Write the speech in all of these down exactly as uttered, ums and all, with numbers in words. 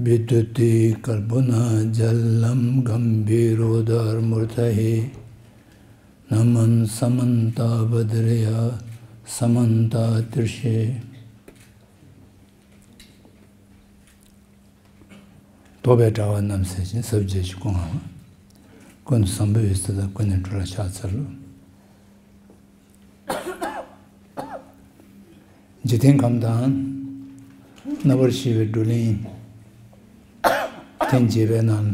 བི་དུ་ཏི་ཀར་བུ་ན་ཇ་ལམ་གམ་བི་རོ་དྷར་མུར་ཐ་ཧེ། ན་མན་ས་མན་ཏ་བ་དྲི་ཡ་ས་མན་ཏ་ཏྲི་ཤེ། རྟོགས་པའི་དྲ་བ་རྣམས་ཟེར་ཞིང་ཟབ་རྒྱས་ཀྱི་སྐུ་ངོ་། ཀུན་ཏུ་བཟང་པོ་ཡོད་ས་དང་ཀུན་ནས་གྲོལ་བར་ཕྱག་འཚལ་ལོ། འཇིག་རྟེན་ཁམས་དང་། རྣམ་པར་ཤེས་པའི་བགྲོ་གླེང་ཐེངས་བརྒྱད་པའི་ནང་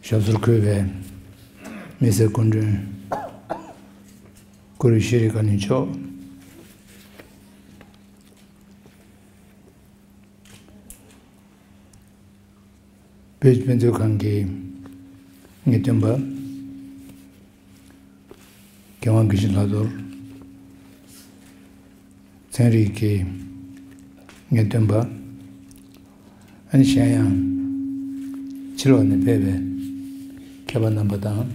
ཞབས་སོར་འཁོད་པའི་མི་སེར་སྐུ་མགྲོན་གུ་རུ་ཤྲི་ཀ་ནི་མཆོག་བོད་ཀྱི་དཔེ་མཛོད་ཁང་གི་ངེས་སྟོན་པ། མཁས་དབང་དགེ་བཤེས་ལྷག་རྡོར། ཚན་རིག་གི་ངེས་སྟོན་པ། ཨ་ནི་གཞན་ཡང་ཕྱི་ལོགས་ནས་ཕེབས་པའི་མཁས་པ་རྣམ་པ་དང་།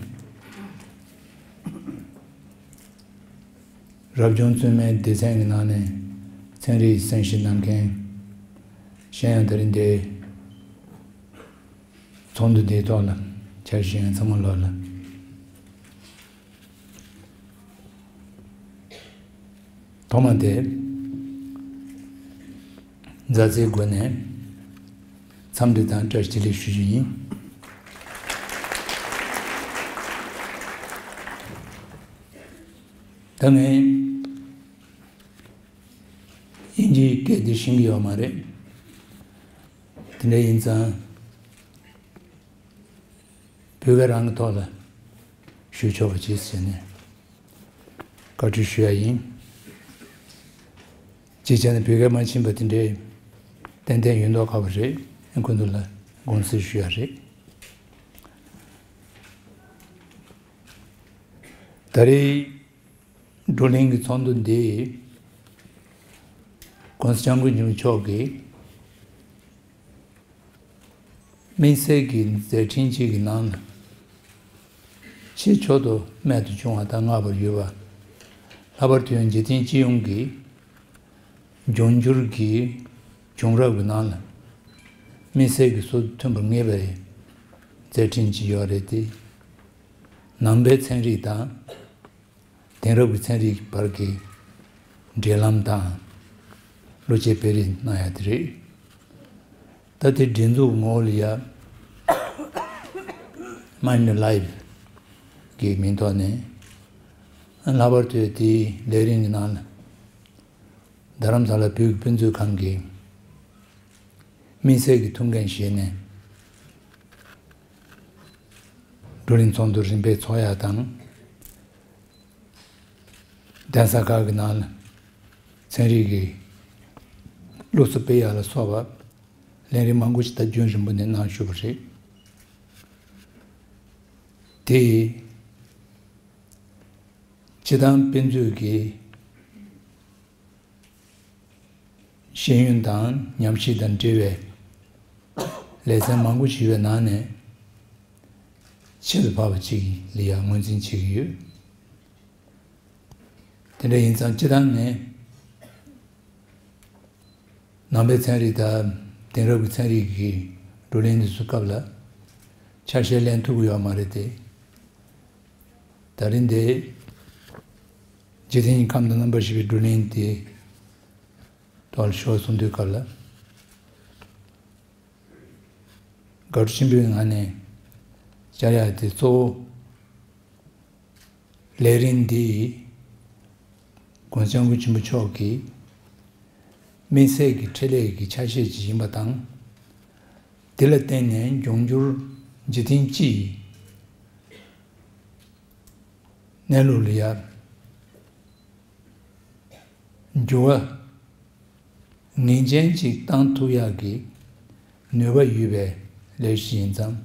རབ་བྱུང་བཙུན་མའི་སྡེ་ཚན་གྱི་ནང་ནས་ཚན་རིག་གསན་ཞིབ་གནང་མཁན། གཞན་ཡང་ད་རིང་འདིའི་ཚོགས་འདུ་འདིའི་ཐོག་ལ་འཆར་གཞི་ཡང་ཚང་མ་ལོག་ལ། ཐོག་མ་དེ་མཛའ་བརྩེའི་སྒོ་ནས་འཚམས་འདྲི་དང་བཀྲ་ཤིས་བདེ་ལེགས་ཞུ་རྒྱུ་ཡིན། ད་ངས་དབྱིན་ཇིའི་སྐད་འདི་ཤེས་ཀྱི་ཡོད་མ་རེད། དེ་འདྲ་ཡིན་ཙང་བོད་སྐད་རང་གི་ཐོག་ལ་ཞུ་ཆོག་པ་བྱེད་ཟེར་ནས་བཀའ་འཁྲོལ་ཞུ་ཡ་ཡིན། ཅིའི་ཕྱིར་ན་བོད་སྐད་མ་ཤེས་པ་དེ་འདྲའི་ཏན་ཏན་ཡོད་མདོག་ཁ་པོ་རེད། ཁོ་ཚོ་ལ་དགོངས་སེལ་ཞུ་ཡ་རེད། ད་རེས་བགྲོ་གླེང་གི་ཚོགས་འདུ་འདི་༸གོང་ས་༸སྐྱབས་མགོན་ཆེན་པོ་མཆོག་གིས་དམིགས་བསལ་གྱི་མཛད་འཕྲིན་གཅིག་གི་ནང་ལ་ཆེས་མཆོག་ཏུ་རྨད་དུ་བྱུང་བ་དང་བསྔགས་པར་འོས་པ། ལྷག་པར་དུ་ཡང་འཇིག་རྟེན་སྤྱི་ཡོངས་ཀྱི་འབྱུང་འགྱུར་གྱི་བྱུང་རབས་ཀྱི་ནང་ལ་དམིགས་བསལ་གྱི་སྲོལ་མཐུན་པར་ངེས་པའི་མཛད་འཕྲིན་ཅིག་ཡོད་རེད་དེ། ནང་པའི་ཚན་རིག་དང་། དེང་རབས་ཀྱི་ཚན་རིག་བར་གྱི་འབྲེལ་ལམ་དང་བློ་སྐྱེད་སྤེལ་རེས་གནང་ཡ་དེ་རེད། ད་དེ་སྒྲིག་འཛུགས་ངོ་བོ་ལ་ཡ་Mind Alive གི་མིང་ཐོག་ནས། ལྷག་པར་དུ་དེའི་ལས་རིམ་གྱི་ནང་ལ་རྡ་རམ་ས་ལ་བོད་ཀྱི་དཔེ་མཛོད་ཁང་གི་དམིགས་བསལ་གྱི་ཐུགས་འགན་བཞེས་ནས་བགྲོ་གླེང་ཚོགས་འདུ་རིམ་པས་འཚོགས་ཡ་དང་། གདན་ས་ཁག་གི་ནང་ལ་ཚན་རིག་གི་སློབ་གསོ་སྤེལ་ཡག་ལ་སོགས་པ་ལས་རིམ་མང་པོ་ཞིག་ད་རྒྱུན་རིང་པོ་ནས་གནང་བཞུགས་པ་རེད། དེ་སྤྱི་བཏང་དཔེ་མཛོད་ཀྱི་ཤེས་ཡོན་དང་ཉམས་ཞིབ་དང་འབྲེལ་བའི་ལེ་ཚན་མང་པོ་ཞིག་ཡོད་པའི་ནང་ནས་ཆེད་དུ་བབས་པ་གཅིག་ལ་ཡང་ངོས་འཛིན་བྱེད་ཀྱི་ཡོད། དེ་འདྲ་ཡིན་ཙང་སྤྱི་བཏང་ནས་ནང་པའི་ཚན་རིག་དང་དེང་རབས་ཀྱི་ཚན་རིག་གི་བགྲོ་གླེང་འདི་ཚོའི་སྐབས་ལ་ཆ་ཤས་ལེན་ཐུབ་ཀྱི་ཡོད་མ་རེད་དེ། ད་རིང་འདི་འཇིག་རྟེན་གྱི་ཁམས་དང་རྣམ་པར་ཤེས་པའི་བགྲོ་གླེང་དེ་ཐོག་ལ་ཞུ་བ་གསུང་དུས་སྐབས་ལ། དགའ་སྤྲོ་ཆེན་པོའི་ངང་ནས་བཅར་ཡག་དེ་གཙོ་བོ་ལས་རིམ་འདི་༸གོང་ས་༸སྐྱབས་མགོན་ཆེན་པོ་མཆོག་གི་དམིགས་བསལ་གྱི་འཕྲིན་ལས་ཀྱི་ཆ་ཤས་ཅིག་ཡིན་པ་དང་། དེ་ལ་བརྟེན་ནས་འབྱུང་འགྱུར་འཇིག་རྟེན་སྤྱི་ཡི་གནས་ལུགས་ལ་ཡ་འགྱུར་བ་ངེས་ཅན་ཅིག་བཏང་ཐུབ་ཡག་གི་ནུས་པ་ཡོད་པའི་ལས་གཞི་ཡིན་ཙང་།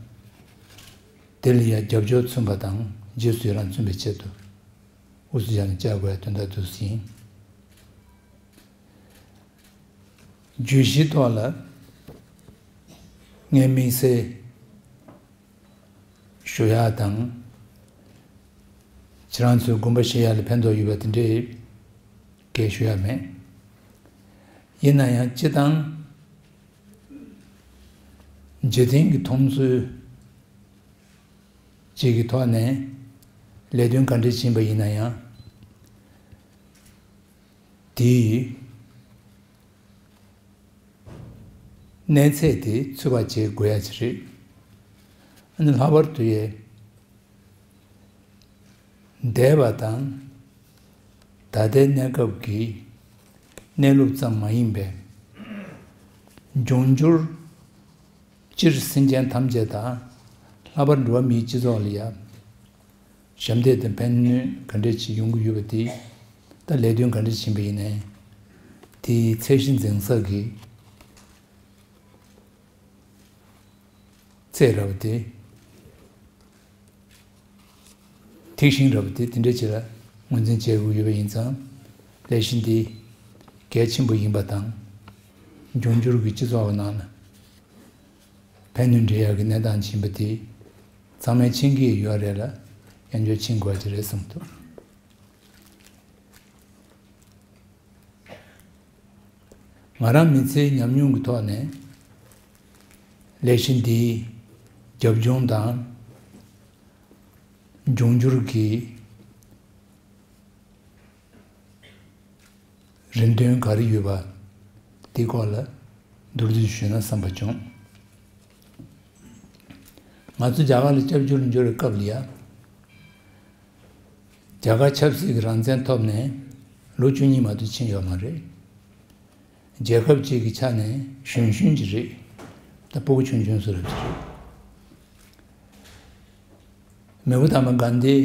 དེ་ལ་ཡང་རྒྱབ་སྐྱོར་མཚོན་པ་དང་རྗེས་སུ་ཡི་རང་མཚོན་པའི་ཆེད་དུ་དབུ་གཙོ་བྱས་ནས་བཅར་དགོས་ཡ་དོན་དག་འདུག་ཟིན། བརྗོད་གཞིའི་ཐོག་ལ་ངས་དམིགས་བསལ་ཞུ་ཡག་དང་། ཁྱེད་རང་ཚོའི་དགོངས་པ་བཞེས་ཡག་ལ་ཕན་ཐོགས་ཡོད་པ་དེ་འདྲའི་སྐད་ཞུ་ཡག་མེད། ཡིན་ན་ཡང་སྤྱི་བཏང་ འཇིག་རྟེན་གྱི་མཐོང་ཚུལ་གཅིག་གི་ཐོག་ནས་ལས་དོན་ག་འདྲ་ཕྱིན་པ་ཡིན་ན་ཡང་། དེའི་གནས་ཚད་དེ་ཚུད་པ་བྱེད་དགོས་ཡ་ཅིག་རེད། ཨ་ནི་ལྷག་པར་དུ་ཡ། འདས་པ་དང་ད་ལྟའི་གནས་སྐབས་ཀྱི་གནས་ལུགས་ཙམ་མ་ཡིན་པའི་འབྱུང་འགྱུར་སྤྱིར་སེམས་ཅན་ཐམས་ཅད་དང་ལྷག་པར་འགྲོ་བ་མིའི་སྤྱི་ཚོགས་ལ་ཡང་ཞབས་འདེགས་དང་ཕན་ནུས་ག་འདྲ་ཞིག་ཡོང་གི་ཡོད་པ་དེ། ད་ལས་དོན་ག་འདྲ་ཕྱིན་པ་ཡིན་ནའི་དེའི་ཚད་གཞི་འཛིན་ས་གི་ཚད་ར་བ་དེ། ཐིག་ཤིང་ར་བ་དེ་དེ་འདྲ་ཅིག་ལ་ངོས་འཛིན་བྱེད་དགོས་ཡོད་པ་ཡིན་ཙང་། ལས་གཞི་འདི་གལ་ཆེན་པོ་ཡིན་པ་དང་། འབྱུང་འགྱུར་གྱི་སྤྱི་ཚོགས་ནང་ལ་ཕན་ནུས་འདྲེན་ཡག་གི་གནས་སྟངས་ཡིན་པ་དེ་ཚང་མས་མཁྱེན་གྱི་ཡོད་རེད་ལ། ཡང་བསྐྱར་མཁྱེན་དགོས་ཀྱི་རེད་བསམ་འདུག་ང་རང་མི་ཚེའི་ཉམས་མྱོང་གི་ཐོག་ནས་ལས་གཞི་འདིའི་རྒྱབ་ལྗོངས་དང་འབྱུང་འགྱུར་གྱི་རིན་དོན་ག་རེ་ཡོད་པ་དེའི་སྐོར་ལ་མདོར་བསྡུས་ཞུས་ན་བསམ་པ་བྱུང་། ང་ཚོ་རྒྱ་གར་ལ་སྐྱབས་བཅོལ་འབྱོར་བའི་སྐབས་ལ་ཡ། རྒྱ་གར་ཆབ་སྲིད་ཀྱི་རང་བཙན་ཐོབ་ནས་ལོ་བཅུ་གཉིས་མ་གཏོགས་ཕྱིན་ཡོད་མ་རེད། རྒྱལ་ཁབ་ཅིག་གི་ཆ་ནས་གཞོན་གཞོན་གྱི་རེད། ད་སྤུ་གུ་ཆུང་ཆུང་བཟོ་འདྲ་ཅིག་རེད། མི་བུ་དམ་པ་གྷན་དྷི་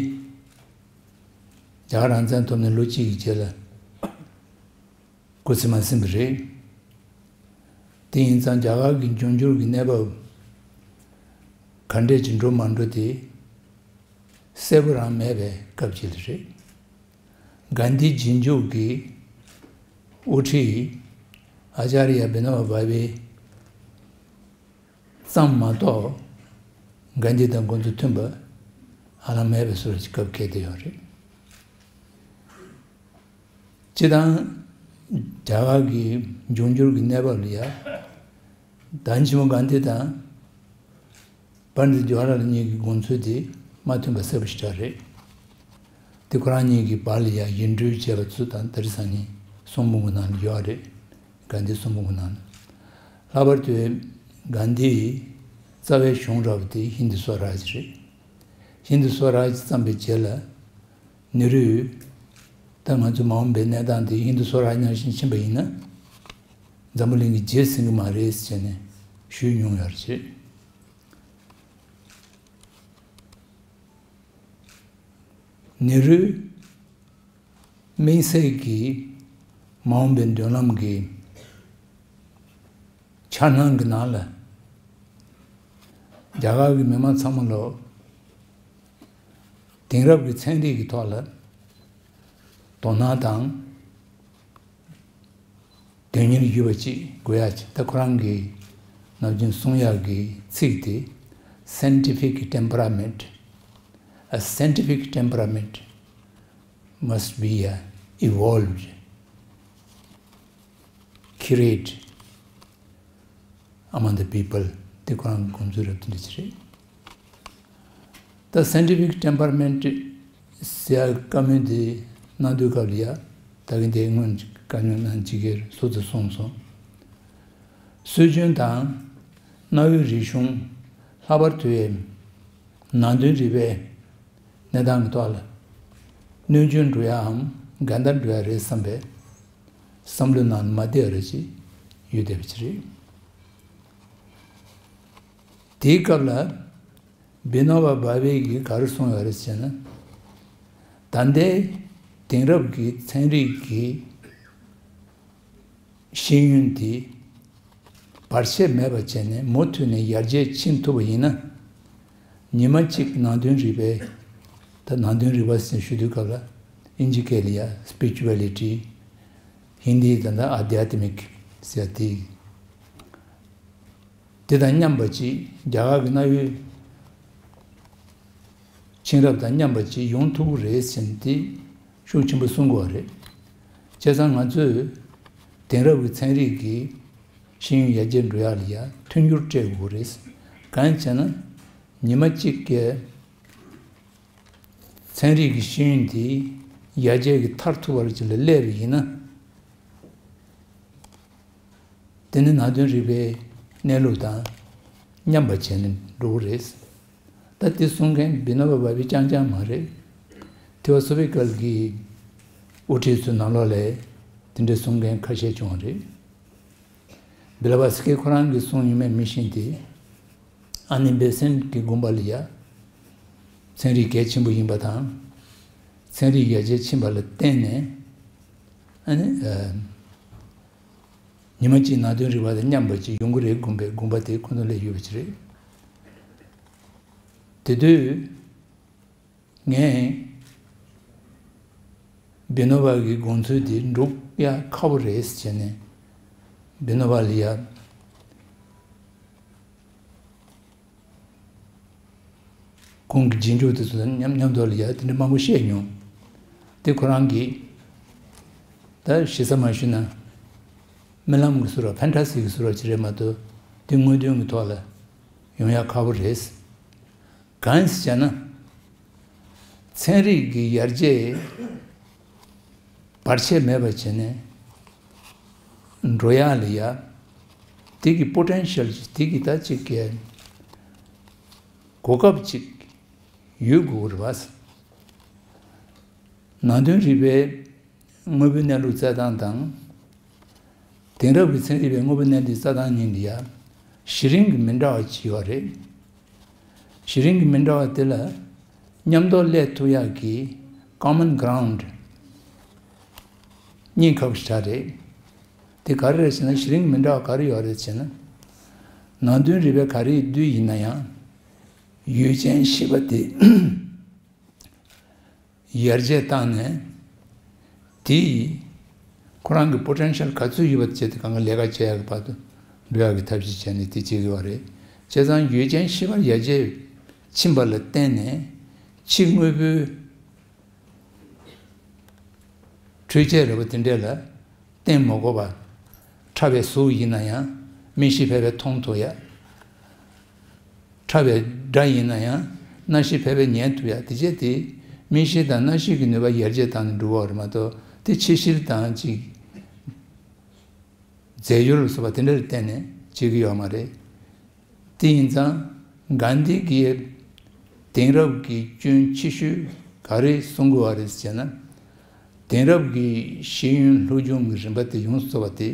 རྒྱ་གར་རང་བཙན་ཐོབ་ནས་ལོ་གཅིག་གི་རྗེས་ལ་སྐུ་ཚེ་མ་ཟིན་པ་རེད། དེ་ཡིན་ཙང་རྒྱ་གར་གྱི་འབྱུང་འགྱུར་གྱི་གནས་བབ་ག་འདྲས་ཀྱི་འགྲོ་མ་འགྲོ་དེ་གསལ་པོ་རང་མེད་པའི་སྐབས་ཅིག་ལ་རེད། གྷན་དྷི་རྗེས་འཇུག་གི་དབུ་ཁྲིད་ཨཱ་ཅཱརྱ་བི་ནོ་བྷ་བྷེ་ཙམ་མ་གཏོགས་གྷན་དྷི་དང་ཁོང་ཚོ་མཐུན་པ་ཧ་ལམ་མེད་པའི་བཟོ་འདྲ་ཅིག་སྐབས་འཁེལ་བསྡད་ཡོད་རེད། སྤྱིར་བཏང་རྒྱ་གར་གྱི་འབྱུང་འགྱུར་གྱི་གནས་བབ་ལ་ཡ། ད་ཆེན་མོ་གྷན་དྷི་དང་པཎྜི་ཏ་ཇ་ཝཱ་ཧར་ལཱལ་གཉིས་ཀྱི་དགོངས་ཚུལ་དེ་མ་མཐུན་པ་གསལ་པོ་ཞེ་དྲག་རེད། དེ་ཁོ་རང་གཉིས་ཀྱི་བར་ལ་ཡ་ཡིག་འབྲེལ་བྱས་པ་ཚོ་དང་ད་རེས་སང་ཉིན་གསུང་འབུམ་གྱི་ནང་ལ་ཡོད་རེད། གྷན་དྷིའི་གསུང་འབུམ་གྱི་ནང་ལ། ལྷག་པར་དུ་གྷན་དྷིའི་རྩ་བའི་གཞུང་ར་བ་དེ་ཧིན་དི་སྭ་རཱཇ་རེད། ཧིན་དི་སྭ་རཱཇ་བརྩམས་པའི་རྗེས་ལ། ནེ་རུས། ད་ང་ཚོ་མ་འོངས་པའི་གནས་སྟངས་དེ་ཧིན་དུ་སྭ་རཱཇ་ནང་བཞིན་ཕྱིན་པ་ཡིན་ན། འཛམ་བུ་གླིང་གི་རྗེས་ཟིན་གྱི་མ་རེད་ཟེར་ནས་ཞུས་མྱོང་ཡོད་རེད། ནེ་རུས་དམིགས་བསལ་གྱིས་མ་འོངས་པའི་མདུན་ལམ་གྱི་འཆར་སྣང་གི་ནང་ལ། རྒྱ་གར་གྱི་མི་མང་ཚང་མ་ལོ་དེང་རབས་ཀྱི་ཚན་རིག་གི་ཐོག་ལ་དོ་སྣང་དང་དོན་གཉེར་ཡོད་པ་ཅིག་དགོས་ཡ་ཅིག་ད་ཁོ་རང་གིས་ནམ་རྒྱུན་གསུང་ཡག་གི་ཚིག་དེ། Scientific temperament. A scientific temperament must be a evolved, curate among the people. དེ་ཁོ་རང་གི་དགོངས་ཚུལ་རབ་ཏུ་འདྲ་ཅིག་རེད། ད་scientific temperament ཟེར་ཡག་བཀའ་མོལ་དེ་གནང་དུས་སྐབས་ལ་ཡ། ད་གིན་དེ་སྔོན་བཀའ་མོལ་གནང་ཅིག་གེར་སོ་སོ་གསུངས་སོང་། སྲོལ་རྒྱུན་དང་གནའ་བོའི་རིག་གཞུང་། ལྷག་པར་དུ་ནང་དོན་རིག་པའི་གནས་སྟངས་ཀྱི་ཐོག་ལ་གནོད་སྐྱོན་འགྲོ་ཡའམ་འགལ་ཟླ་འགྲོ་ཡ་རེད་བསམ་པའི་བསམ་བློ་ནང་མ་བསྡད་པ་རེ་ཞིག་ཡོད་བསྡད་པ་ཅིག་རེད། དེའི་སྐབས་ལ་བི་ནོ་བ་བྷ་བྷེ་གིས་ག་རེ་གསུངས་ཡོད་རེད་ཟེར་ན། ད་ལྟའི་དེང་རབས་ཀྱི་ཚན་རིག་གི་ཤེས་ཡོན་དེ་བར་ཆད་མེད་པ་བྱས་ནས་མུ་མཐུད་ནས་ཡར་རྒྱས་ཕྱིན་ཐུབ་པ་ཡིན་ན། ཉི་མ་གཅིག་ནང་དོན་རིག་པའི། ད་ནང་དོན་རིག་པ་ཟེར་ཞུ་དུས་སྐབས་ལ་ཨིན་ཇི་སྐད་ལ་ཡ་spirituality། ཧིན་དི་ད་ལྟ་ཨ་དྷྱ་ཏ་མིག་ཟེར་དེ། དེ་དང་མཉམ་པ་ཅིག་རྒྱ་གར་གྱི་གནའ་བོའི་མཁྱེན་རབ་དང་མཉམ་པ་ཅིག་ཡོང་ཐུབ་ཀྱི་རེད་ཟེར་ནས་དེ་ཤུགས་ཆེན་པོ་གསུང་གི་ཡོད་རེད། བྱས་ཙང་ང་ཚོས་དེང་རབས་ཀྱི་ཚན་རིག་གི་ ཤེས་ཡོན་ཡར་རྒྱས་འགྲོ་ཡག་ལ་ཡ་མཐུན་འགྱུར་སྤྲད་དགོས་རེད། གང་ཡིན་ཟེར་ན། ཉི་མ་གཅིག་གི་ཚན་རིག་གི་ཤེས་ཡོན་དེ་ཡར་རྒྱས་ཀྱི་མཐར་ཐུག་པ་ཅིག་ལ་སླེབས་པ་ཡིན་ན། དེ་ནི་ནང་དོན་རིག་པའི་གནས་ལུགས་དང་མཉམ་པ་བྱས་ནས་འགྲོ་གི་རེད། ད་དེ་གསུང་མཁན་བི་ནོ་བ་བྷ་བྷི་རྐྱང་རྐྱང་མ་རེད། ཐི་ཨོ་སོ་ཕི་ཀལ་གྱི་དབུ་ཁྲིད་ཚོའི་ནང་ལོགས་ལ་དེ་འདྲའི་གསུང་མཁན་ཁ་ཤས་བྱུང་བ་རེད། བི་ལ་བ་སི་ཀི་ཁོ་རང་གིས་གསུངས་ཡོད་མེད་མི་ཤེས་ཏེ། ཨ་ནི་སྦེ་སེན་གྱི་དགོངས་པ་ལ་ཡ། ཚན་རིག་གལ་ཆེན་པོ་ཡིན་པ་དང་། ཚན་རིག་ཡར་རྒྱས་ཕྱིན་པ་ལ་བརྟེན་ནས། ཨ་ནི། ཉི་མ་གཅིག་ནང་དོན་རིག་པ་དང་མཉམ་པ་ཅིག་ཡོང་གི་རེད་དགོངས་པའི་དགོངས་པ་དེ་ཁོ་ཚོ་ལ་ཡོད་པ་ཅིག་རེད། དེ་དུས། ངས་བི་ནོ་བ་གི་དགོངས་ཚུལ་དེ་འགྲུབ་ཡ་ཁག་པོ་རེད་ཟེར་བྱས་ནས། བི་ནོ་བ་ལ་ཡ། ཁོང་གི་རྗེས་འཇུག་དེ་ཚོ་དང་མཉམ་མཉམ་དུ་ལ་ཡ་དེ་འདྲ་མང་པོ་བཤད་མྱོང་། དེ་ཁོ་རང་གིས་ད་ཞེ་ས་མ་ཞུས་ན། རྨི་ལམ་གྱི་བཟོ་འདྲ་ཕན་ཊ་སི་གི་བཟོ་འདྲ་ཅིག་རེད་མ་གཏོགས་དེ་དངོས་དོན་གྱི་ཐོག་ལ་ཡོང་ཡ་ཁག་པོ་རེད། གང་ཡིན་ཟེར་བྱས་ན། ཚན་རིག་གི་ཡར་རྒྱས་བར་ཆད་མེད་པ་བྱས་ནས་འགྲོ་ཡག་ལ་ཡ། དེ་གི་པོ་ཊེན་ཤལ་ཅིག་དེ་གི་ད་ཅིག་གི་གོ་སྐབས་ཅིག་ཡོད་དགོས་རེད་བ། ནང་དོན་རིག་པའི་དངོས་པོའི་གནས་ལུགས་བཙལ་སྟངས་དང་། དེང་རབས་ཀྱི་ཚན་རིག་པའི་དངོས་པོའི་གནས་ལུགས་བཙལ་སྟངས་གཉིས་འདི་ཡང་གཞི་རིམ་གྱི་མི་འདྲ་བ་ཅིག་ཡོད་རེད། གཞི་རིམ་གྱི་མི་འདྲ་བ་དེ་ལ་མཉམ་དུ་སླེབས་ཐུབ་ཡག་གི་common ground རྙེད་ཁག་པོ་ཞིག་རེད། དེ་ག་རེ་རེད་ཟེར་ན། གཞི་རིམ་གྱི་མི་འདྲ་བ་ག་རེ་ཡོད་རེད་ཟེར་ན། ནང་དོན་རིག་པའི་ག་རེ་དུས་ཡིན་ན་ཡང་། ཡུལ་ཅན་ཤེས་པ་དེ། ཡར་རྒྱས་བཏང་ནས། དེས་ཁོ་རང་གི་པོ་ཊེན་ཤལ་ག་ཚོད་ཡོད་པ་བྱས་ཏེ་གང་ག་ལས་ཀ་བྱེད་ཡག་གི་བར་དུ་འགྲོ་ཡག་གི་ཐབས་ཤེས་བྱས་ནས་དེ་བྱེད་ཀྱི་ཡོད་རེད། བྱས་ཙང་ཡུལ་ཅན་ཤེས་པ་ཡར་རྒྱས་ཕྱིན་པ་ལ་བརྟེན་ནས་ཕྱི་དངོས་པོའི་འཕྲུལ་ཆས་རེད་པ་དེ་འདྲས་ལ་བརྟེན་མ་དགོས་པར། ཕྲ་བའི་གཟུགས་ཡིན་ན་ཡང་མིག་ཤེས་ཕལ་པའི་མཐོང་ཐུབ་ཡ། ཕྲ་བའི་སྒྲ་ཡིན་ན་ཡང་རྣ་ཤེས་ཕལ་པའི་ཉན་ཐུབ་ཡ། དེ་བྱས་ཏེ་མིག་ཤེས་དང་རྣ་ཤེས་ཀྱི་ནུས་པ་ཡར་རྒྱས་བཏང་ནས་འགྲོ་བ་རེད་མ་གཏོགས་དེ་ཆེ་བཞིར་དང་ཅིག་རྫས་ཡུལ་ལ་སོགས་པ་དེ་འདྲ་ལ་བརྟེན་ནས་བྱེད་ཀྱི་ཡོད་མ་རེད། དེ་ཡིན་ཙང་གྷན་དྷི་གིས་དེང་རབས་ཀྱི་སྐྱོན་ཆེ་ཤོས་ག་རེ་གསུང་དགོས་པ་རེད་ཟེར་ན། དེང་རབས་ཀྱི་ཤེས་ཡོན་སློབ་སྦྱོང་གི་རིམ་པ་དེ་ཡོངས་སུ་རྫོགས་པ་དེ་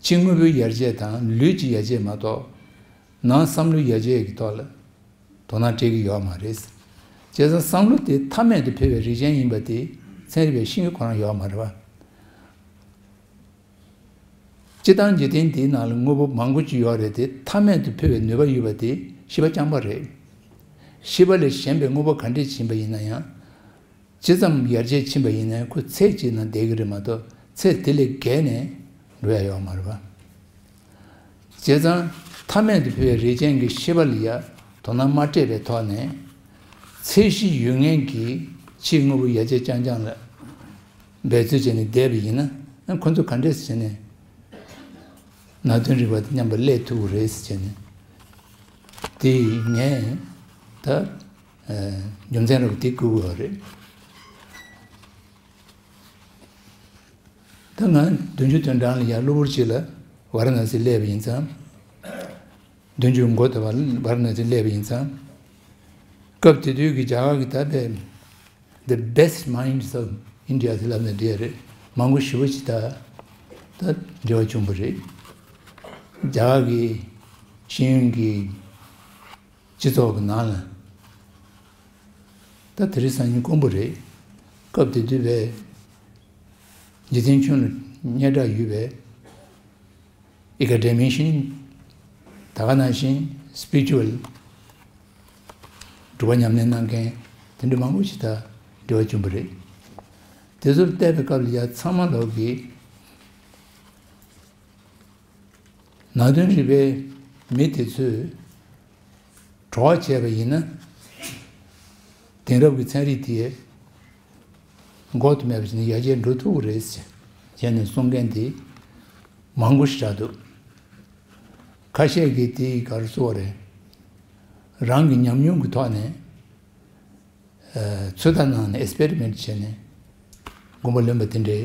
ཕྱི་དངོས་པོའི་ཡར་རྒྱས་དང་ལུས་ཀྱི་ཡར་རྒྱས་མ་གཏོགས་ནང་བསམ་བློའི་ཡར་རྒྱས་ཀྱི་ཐོག་ལ་དོ་སྣང་སྤྲད་ཀྱི་ཡོད་མ་རེད། བྱས་ཙང་བསམ་བློ་དེ་མཐའ་མེད་དུ་འཕེལ་བའི་རིགས་ཅན་ཡིན་པ་དེ་ཚན་རིག་པས་ཤེས་ཀྱི་ཁོ་རང་ཡོད་མ་རེད་པ། སྤྱིར་བཏང་འཇིག་རྟེན་འདིའི་ནང་ལ་དངོས་པོ་མང་པོ་ཅིག་ཡོད་རེད་དེ། མཐའ་མེད་དུ་འཕེལ་བའི་ནུས་པ་ཡོད་པ་དེ་ཤེས་པ་རྐྱང་པ་རེད། ཤེས་པ་ལས་གཞན་པའི་དངོས་པོ་ག་འདྲས་ཕྱིན་པ་ཡིན་ན་ཡང་། ཇི་ཙམ་ཡར་རྒྱས་ཕྱིན་པ་ཡིན་ནའང་ཁོ་ཚད་གཅིག་ན་བསྡད་ཀྱི་རེད་མ་གཏོགས་ཚད་དེ་ལས་བརྒལ་ནས་འགྲོ་ཡ་ཡོད་མ་རེད་པ། བྱས་ཙང་མཐའ་མེད་དུ་འཕེལ་བའི་རིགས་ཅན་གྱི་ཤེས་པ་ལ་ཡ་དོ་སྣང་མ་སྤྲད་པའི་ཐོག་ནས། ཚད་གཞི་ཡོད་མཁན་གྱི་ཕྱིའི་དངོས་པོ་ཡར་རྒྱས་རྐྱང་རྐྱང་ལ་འབད་རྩོལ་བྱས་ནས་བསྡད་པ་ཡིན་ན། ཁོ་ཚོ་ག་འདྲས་བྱས་ནས་ནང་དོན་རིག་པ་དང་མཉམ་པར་སླེབས་ཐུབ་ཀྱི་རེད་ཟེར་བྱས་ནས། དེ་ངས་ད་རྒྱུ་མཚན་རེད་པ། དེ་བསྐུལ་དགོས་པ་རེད། ད་ང་བདུན་ཅུ་དོན་གྲངས་ལ་ཡར་གློ་བུར་ཅིག་ལ་ཝཱ་ར་ཎ་སི་སླེབས་པ་ཡིན་ཙང་། བདུན་ཅུ་འགོ་ད་བར་ཝཱ་ར་ཎ་སི་སླེབས་པ་ཡིན་ཙང་། སྐབས་དེ་དུས་ཀྱི་རྒྱ་གར་གྱི་ད་ལྟའི་The best minds of India ཟེར་ལབ་ན་འགྲིག་ཡ་རེད། མང་པོ་ཞེ་པོ་ཅིག་ད་ད་འབྲེལ་བ་བྱུང་བ་རེད། རྒྱ་གར་གྱི་ཤེས་ཡོན་གྱི་སྤྱི་ཚོགས་ཀྱི་ནང་ལ་ད་དེ་རིང་སང་ཉིན་དཀོན་པོ་རེད། སྐབས་དེ་དུས་པའི་འཇིག་རྟེན་ཁྱོན་ལ་སྙན་གྲགས་ཡོད་པའི་ཨེ་ཀ་ཌེ་མི་ཤན། ད་ག་ནང་བཞིན་སི་པི་རི་ཅུ་ཨལ། སྒྲུབ་པ་ཉམས་ལེན་གནང་མཁན་དེ་འདྲ་མང་པོ་ཞིག་དང་འབྲེལ་བ་བྱུང་བ་རེད། དེ་ཚོར་བལྟས་པའི་སྐབས་ལ་ཡ་ཚང་མ་ལོག་གིས། ནང་དོན་རིག་པའི་མི་དེ་ཚོས་གྲོགས་བྱས་པ་ཡིན་ན། དེང་རབས་ཀྱི་ཚན་རིག་དེ་འགོག་ཏུ་མེད་པ་ཞིག་ནས་ཡར་རྒྱས་འགྲོ་ཐུབ་ཀྱི་རེད་ཟེར་བྱས་ནས་གསུང་མཁན་དེ་མང་པོ་ཞིག་རག་འདུག། ཁ་ཤས་ཀྱིས་དེ་ག་རེ་ཟེར་དགོས་རེད། རང་གི་ཉམས་མྱོང་གི་ཐོག་ནས་ཚོད་ལྟ་གནང་ནས་ཨེག་སི་པེ་རི་མེན་ཊི་བྱས་ནས་དགོངས་པ་ལོན་པ་དེ་འདྲའི་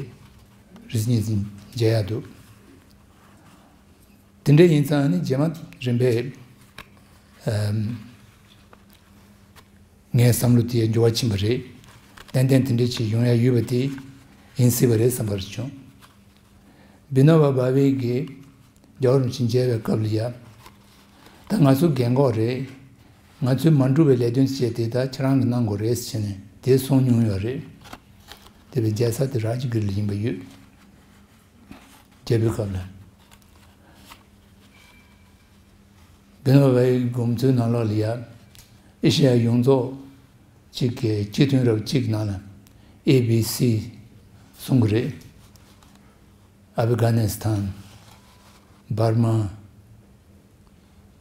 རིགས་གཉིས་མཇལ་ཡག་འདུག་དེ་འདྲ་ཡིན་ཙང་ནི་རྗེས་མ་རིམ་པས་ཨམ་ངའི་བསམ་བློ་དེ་འགྱུར་བ་ཕྱིན་པ་རེད། ཏན་ཏན་དེ་འདྲ་ཞིག་ཡོང་ཡ་ཡོད་པ་དེ་ཡིན་སྲིད་པ་རེད་བསམ་པར་བྱུང་། བི་ནོ་བ་བྷ་ཝེ་གིས་རྒྱལ་བ་རིན་པོ་ཆེ་མཇལ་བའི་སྐབས་ལ་ཡ། ད་ང་ཚོ་རྒན་གོག་རེད། ང་ཚོས་མ་འགྲུབ་པའི་ལས་དོན་བྱས་དེ་ད་ཁྱེད་རང་གིས་གནང་དགོས་རེད་ཟེར་ནས་དེ་གསུངས་མྱོང་ཡོད་རེད། དེ་བས་མཇལ་ས་དེ་རཱཇ་གིར་ལ་ཡིན་པ་ཡོད། རྒྱལ་པོའི་སྐབས་ལ། བི་ནོ་བའི་དགོངས་ཚུལ་ནང་ལོགས་ལ་ཡ། ཨེ་ཤེ་ཡ་ཡོངས་རྫོགས་གཅིག་གི་སྤྱི་མཐུན་རབས་གཅིག་ནང་ལ་ཨེ་བི་སི་གསུང་གི་རེད། ཨབ་གྷ་ནི་སི་ཐན། འབར་མ།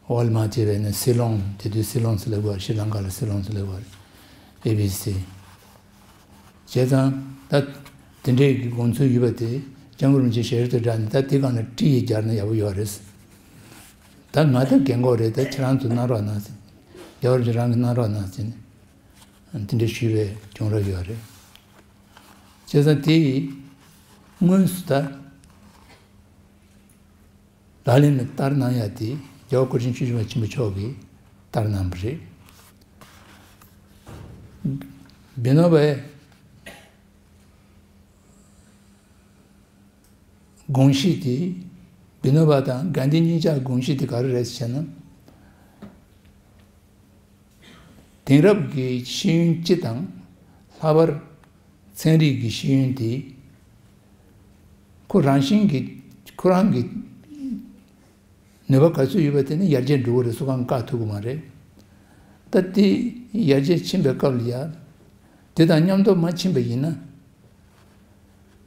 ཝལ་མ་བྱས་པས་ནི་སི་ལོང་། དེ་དུས་སི་ལོང་ཟེར་ལབ་དགོས། ཤྲི་ལང་ཀ་ལ་སི་ལོང་ཟེར་ལབ་དགོས། ཨེ་བི་སི། བྱས་ཙང་ད་དེ་འདྲའི་གི་དགོངས་ཚུལ་ཡོད་པ་དེ་སྐྱབས་མགོན་རིན་པོ་ཆེ་ཞལ་དུ་བསྒྲགས་ནས་ད་དེ་སྒང་ལ་བྲིས་ཡིག་སྦྱར་ན་ཡག་པོ་ཡོད་རེད། ད་ང་ད་རྒན་གོག་རེད། ད་ཁྱེད་རང་ཚོ་གནང་རོགས་གནང་ཟེར། རྒྱལ་བ་རིན་པོ་ཆེ་རང་གིས་གནང་རོགས་གནང་ཟེར་ནས་དེ་འདྲ་ཞུས་པའི་བྱུང་རབས་ཡོད་རེད། བྱས་ཙང་དེ་ཡིས་དངོས་སུ་ད། ལག་ལེན་ལ་བསྟར་གནང་ཡ་དེ་རྒྱལ་བ་སྐུ་ཕྲེང་བཅུ་བཞི་པ་ཆེན་པོ་མཆོག་གིས་བསྟར་གནང་བ་རེད། བི་ནོ་བའི་དགོངས་གཞི་དེ། བི་ནོ་བ་དང་གྷན་དྷི་གཉིས་ཆར་དགོངས་གཞི་དེ་ག་རེ་རེད་ཟེར་ན། དེང་རབས་ཀྱི་ཤེས་ཡོན་སྤྱི་དང་ལྷག་པར་ཚན་རིག་གི་ཤེས་ཡོན་དེ་ཁོ་རང་བཞིན་གྱིས་ཁོ་རང་གི་ནུས་པ་ག་ཚོད་ཡོད་པ་དེ་ནི་ཡར་རྒྱས་འགྲོ་གི་རེད། སུ་གང་བཀག་ཐུབ་ཀྱི་མ་རེད། ད་དེ་ཡར་རྒྱས་ཕྱིན་པའི་སྐབས་ལ་ཡ། དེ་དང་མཉམ་དུ་མ་ཕྱིན་པ་ཡིན་ན།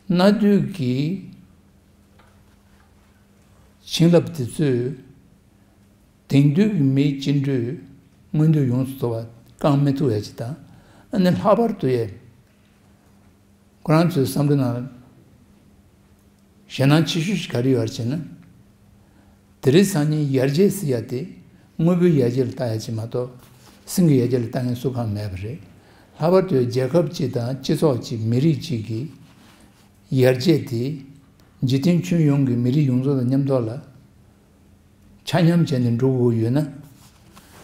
གནའ་དུས་ཀྱི་བྱིན་རླབས་དེ་ཚོས་དེང་དུས་ཀྱི་མིའི་སྤྱི་འགྲོས་མངོན་འདོད་ཡོངས་སུ་རྫོགས་པ་བསྐང་མི་ཐུབ་ཡ་ཅིག་དང་། ཨ་ནི་ལྷག་པར་དུ་ཡ། ཁོ་རང་ཚོའི་བསམ་བློ་ནང་ཞེད་སྣང་ཆེ་ཤོས་ཤིག་ག་རེ་ཡོད་རེད་ཟེར་ན། དེ་རིང་སང་ཉིན་ཡར་རྒྱས་ཟེར་ཡ་དེ་དངོས་པོའི་ཡར་རྒྱས་ལ་ལྟ་ཡ་ཅིག་མ་གཏོགས་སེམས་ཀྱི་ཡར་རྒྱས་ལ་ལྟ་མཁན་སུ་གང་མེད་པ་རེད། ལྷག་པར་དུ་རྒྱལ་ཁབ་ཅིག་དང་སྤྱི་ཚོགས་ཅིག་མི་རིགས་ཅིག་གི་ཡར་རྒྱས་དེ་འཇིག་རྟེན་ཁྱོན་ཡོངས་ཀྱི་མི་རིགས་ཡོངས་རྫོགས་དང་མཉམ་ཐོག་ལ་ཆ་མཉམ་བྱས་ནས་འགྲོ་དགོས་ཡོད་ན།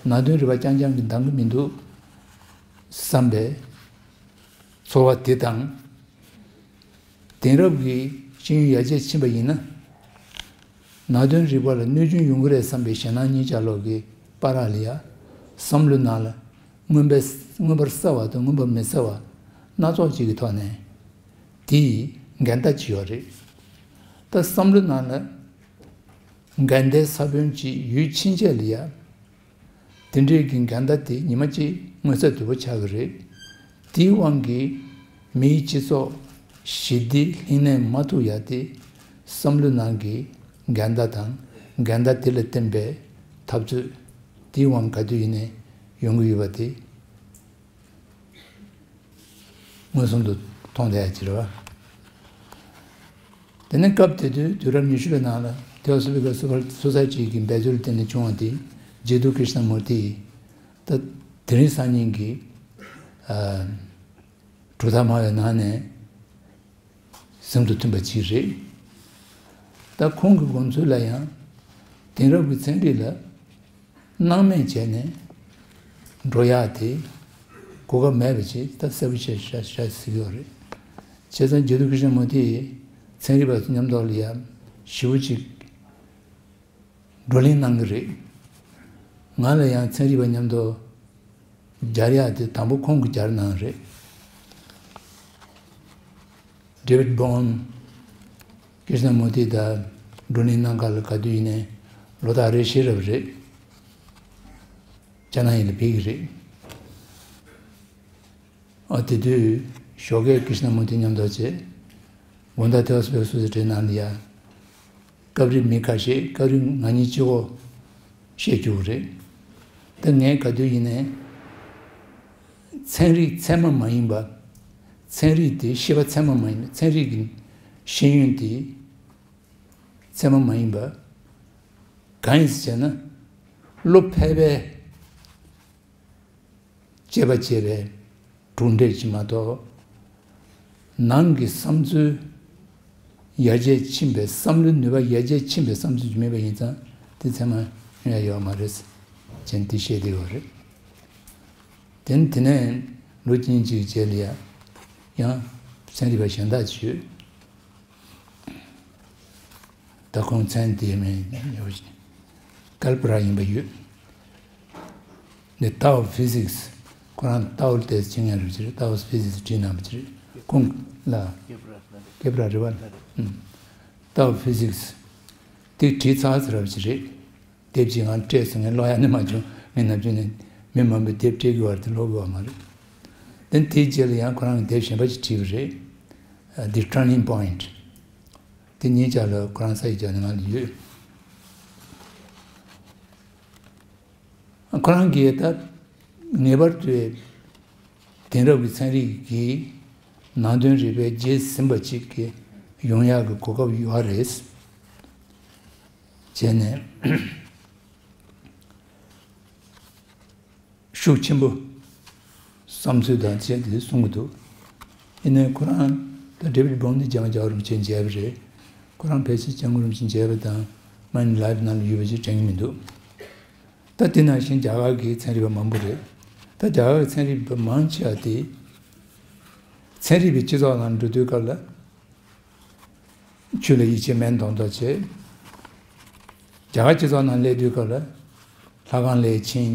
ནང་དོན་རིག་པ་རྐྱང་རྐྱང་གིས་འདང་གི་མི་འདུག་བསམ་པའི་ཚོར་བ་དེ་དང་། དེང་རབས་ཀྱི་ཤེས་ཡོན་ཡར་རྒྱས་ཕྱིན་པ་ཡིན་ན། ནང་དོན་རིག་པ་ལ་གནོད་སྐྱོན་ཡོང་གི་རེད་བསམ་པའི་ཞེད་སྣང་གཉིས་ཆ་ལོག་གི་བར་ལ་ཡ། བསམ་བློའི་ནང་ལ་མངོན་པའི་མངོན་པར་གསལ་བ་དང་མངོན་པར་མི་གསལ་བ་སྣ་ཚོགས་ཅིག་གི་ཐོག་ནས་དེ་ཡི་འགལ་ཟླ་ཅིག་ཡོད་རེད། ད་བསམ་བློའི་ནང་ལ་འགལ་ཟླའི་ས་བོན་ཅིག་ཡོད་ཕྱིན་ཆད་ལ་ཡ། དེ་འདྲའི་གི་འགལ་ཟླ་དེ་ཉི་མ་གཅིག་མངོན་གསལ་དོད་པོ་ཆགས་ཀྱི་རེད། དེའི་དབང་གིས་མིའི་སྤྱི་ཚོགས་ཞི་བདེ་ལྷིང་ལེན་མ་ཐུབ་ཡ་དེ་བསམ་བློའི་ནང་གི་འགལ་ཟླ་དང་འགལ་ཟླ་དེ་ལ་བརྟེན་པའི་འཐབ་རྩོད་དེའི་དབང་ག་དུས་ཡིན་ནའི་ཡོང་གི་ཡོད་པ་དེ། མངོན་སུམ་དུ་མཐོང་བསྡད་ཡ་ཅིག་རེད་བ། དེ་ནས་སྐབས་དེ་དུས་དུས་རབས་ཉི་ཤུ་པའི་ནང་ལ་ཐེའོ་སོ་ཕི་ཀལ་སོ་སའི་ཊི་གི་འབད་རྩོལ་བརྟེན་ནས་བྱུང་བ་དེ་རྗེ་བདུད་ཀྲིཤ་ན་མུར་ཏི་ཡིས་ད་དེ་རིང་སང་ཉིན་གྱི་ཨ་གྲུབ་མཐའ་སྨྲ་བའི་ནང་ནས་ཟིན་དུ་ཐོན་པ་ཅིག་རེད། ད་ཁོང་གི་དགོངས་ཚུལ་ལ་ཡང་དེང་རབས་ཀྱི་ཚན་རིག་ལ་སྣང་མེད་བྱས་ནས་འགྲོ་ཡག་དེ་གོ་སྐབས་མེད་པ་ཅིག་ད་གསལ་པོ་བྱས་བཞག་བཞག་ཟེར་གྱི་ཡོད་རེད། བྱས་ཙང་རྗེ་བདུད་ཀྲིཤ་ན་མུར་ཏི་ཡིས་ཚན་རིག་པ་ཚོ་མཉམ་དུ་ལ་ཡང་ཞེ་པོ་ཅིག་བགྲོ་གླེང་གནང་གི་རེད། ང་ལ་ཡང་ཚན་རིག་པ་མཉམ་དུ་སྦྱར་ཡག་དེ་དང་པོ་ཁོང་གིས་སྦྱར་གནང་རེད། ཌེ་བིཌ་བྷོན་ཀྲིཤ་ན་མུར་ཏི་དང་བགྲོ་གླེང་གནང་ག་ལ་ག་དུས་ཡིན་ནའི་ལོ་ལྟར་རེ་ཤེས་རབ་རེད། ཅ་ན་ཡིན་ལ་ཕེབས་ཀྱི་རེད། ཨ་དེ་དུས་ཞོགས་ཀས་ཀྲིཤ་ན་མུར་ཏི་མཉམ་དུ་བྱས། དགོང་དག་ཐེའོ་སོ་ཕི་ཀལ་སོ་སའི་ཊི་ནང་ལ་ཡ། སྐབས་རེ་མི་ཁ་ཤས་སྐབས་རེ་ང་གཉིས་གཅིག་པོ་བཤད་རྒྱུ་རེད། ད་ངས་ག་དུས་ཡིན་ནའི་ཚན་རིག་ཚད་མ་མ་ཡིན་པ། ཚན་རིག་དེ་ཤེས་པ་ཚད་མ་མ་ཡིན་པ། ཚན་རིག་གི་ཤེས་ཡོན་དེ་ཚད་མ་མ་ཡིན་པ། གང་ཡིན་ཟེར་ན། བློ་ཕལ་པའི་དཔྱད་པ་བྱས་པའི་གྲུབ་འབྲས་ཅིག་མ་གཏོགས། ནང་གི་བསམ་ཚུལ་ཡར་རྒྱས་ཕྱིན་པའི་བསམ་བློའི་ནུས་པ་ཡར་རྒྱས་ཕྱིན་པའི་བསམ་ཚུལ་ཅིག་མེད་པ་ཡིན་ཙང་དེ་ཚད་མ་ཡོང་ཡ་ཡོད་མ་རེད། ཅེས་འདི་བཤད་བསྡད་ཡོད་རེད། དེ་ནས་དེ་ནས་ལོ་གཅིག་གཉིས་ཀྱི་རྗེས་ལ་ཡ་ཡང་ཚན་རིག་པ་གཞན་དག་ཅིག་ཡོད། ད་ཁོང་མཚན་དེ་མིན་ཡོད་ཅིང་ཀལ་པ་ར་ཡིན་པ་ཡོད། འདི་ཏའོ་ཕི་ཟིག་སི། ཁོ་རང་ཏའོ་ཏེ་ཅི་ངན་རུ་ཅི་རེད། ཏའོ་ཕི་ཟིག་སི་བྲིས་གནང་བ་ཅི་རེད། ཁོང་ལ་ཀེ་པ་ར་རེད་བ། ཏའོ་ཕི་ཟིག་སི་དེ་བྲིས་ཚར་ཚར་བ་ཅི་རེད། དེབ་ཅིག་ངང་སྤྲད་སོང་། ངས་ཀློག་ཡ་ནི་མ་བྱུང་། ངས་ནམ་རྒྱུན་ནས་མི་མང་པོས་དེབ་སྤྲད་དགོས་བར་དུ་ཀློག་དགོས་བ་མ་རེད། དེ་དེའི་རྗེས་ལ་ཡང་ཁོ་རང་གིས་དེབ་གཞན་པ་ཅིག་བྲིས་པ་རེད། The Turning Point། དེ་གཉིས་ཆ་ལ་ཁོ་རང་ས་ཡི་ཆ་ནས་ང་ལ་ཡོད། ཁོ་རང་གིས་ད་ངེས་པར་དུ་དེང་རབས་ཀྱི་ཚན་རིག་གི་ནང་དོན་རིག་པའི་རྗེས་ཟིན་པ་ཅིག་གི་ཡོང་ཡག་གི་གོ་སྐབས་ཡོད་རེད། བྱས་ནས་ཤུགས་ཆེན་པོ་བསམ་ཚུལ་དང་བཅས་ཏེ་གསུང་གི་འདུག་ཡིན་ནའི་ཁོ་རང་ད་ཌེ་བིཌ་བྷོམ་ནི་རྒྱ་མ་རྒྱལ་བ་རིན་པོ་ཆེ་མཇལ་བ་རེད། ཁོ་རང་ཕལ་ཆེར་སྐྱབས་མགོན་རིན་པོ་ཆེ་མཇལ་བ་དང་མ་ནི་ལའིབ་ནང་ལ་ཡོད་པ་ཞིག་དྲན་གྱི་མི་འདུག་ད་དེ་ནང་བཞིན་རྒྱ་གར་གྱི་ཚན་རིག་པ་མང་པོ་རེད། ད་རྒྱ་གར་གྱི་ཚན་རིག་པ་མང་ཆེ་བ་དེ་ཚན་རིག་པའི་སྤྱི་ཚོགས་ནང་འགྲོ་དུས་སྐབས་ལ། ཆོས་ལ་ཡིད་ཆེས་མེད་མདོག་མདོག་བྱས། རྒྱ་གར་སྤྱི་ཚོགས་ནང་སླེབས་དུས་སྐབས་ལ་ལྷ་ཁང་ལ་ཕྱིན།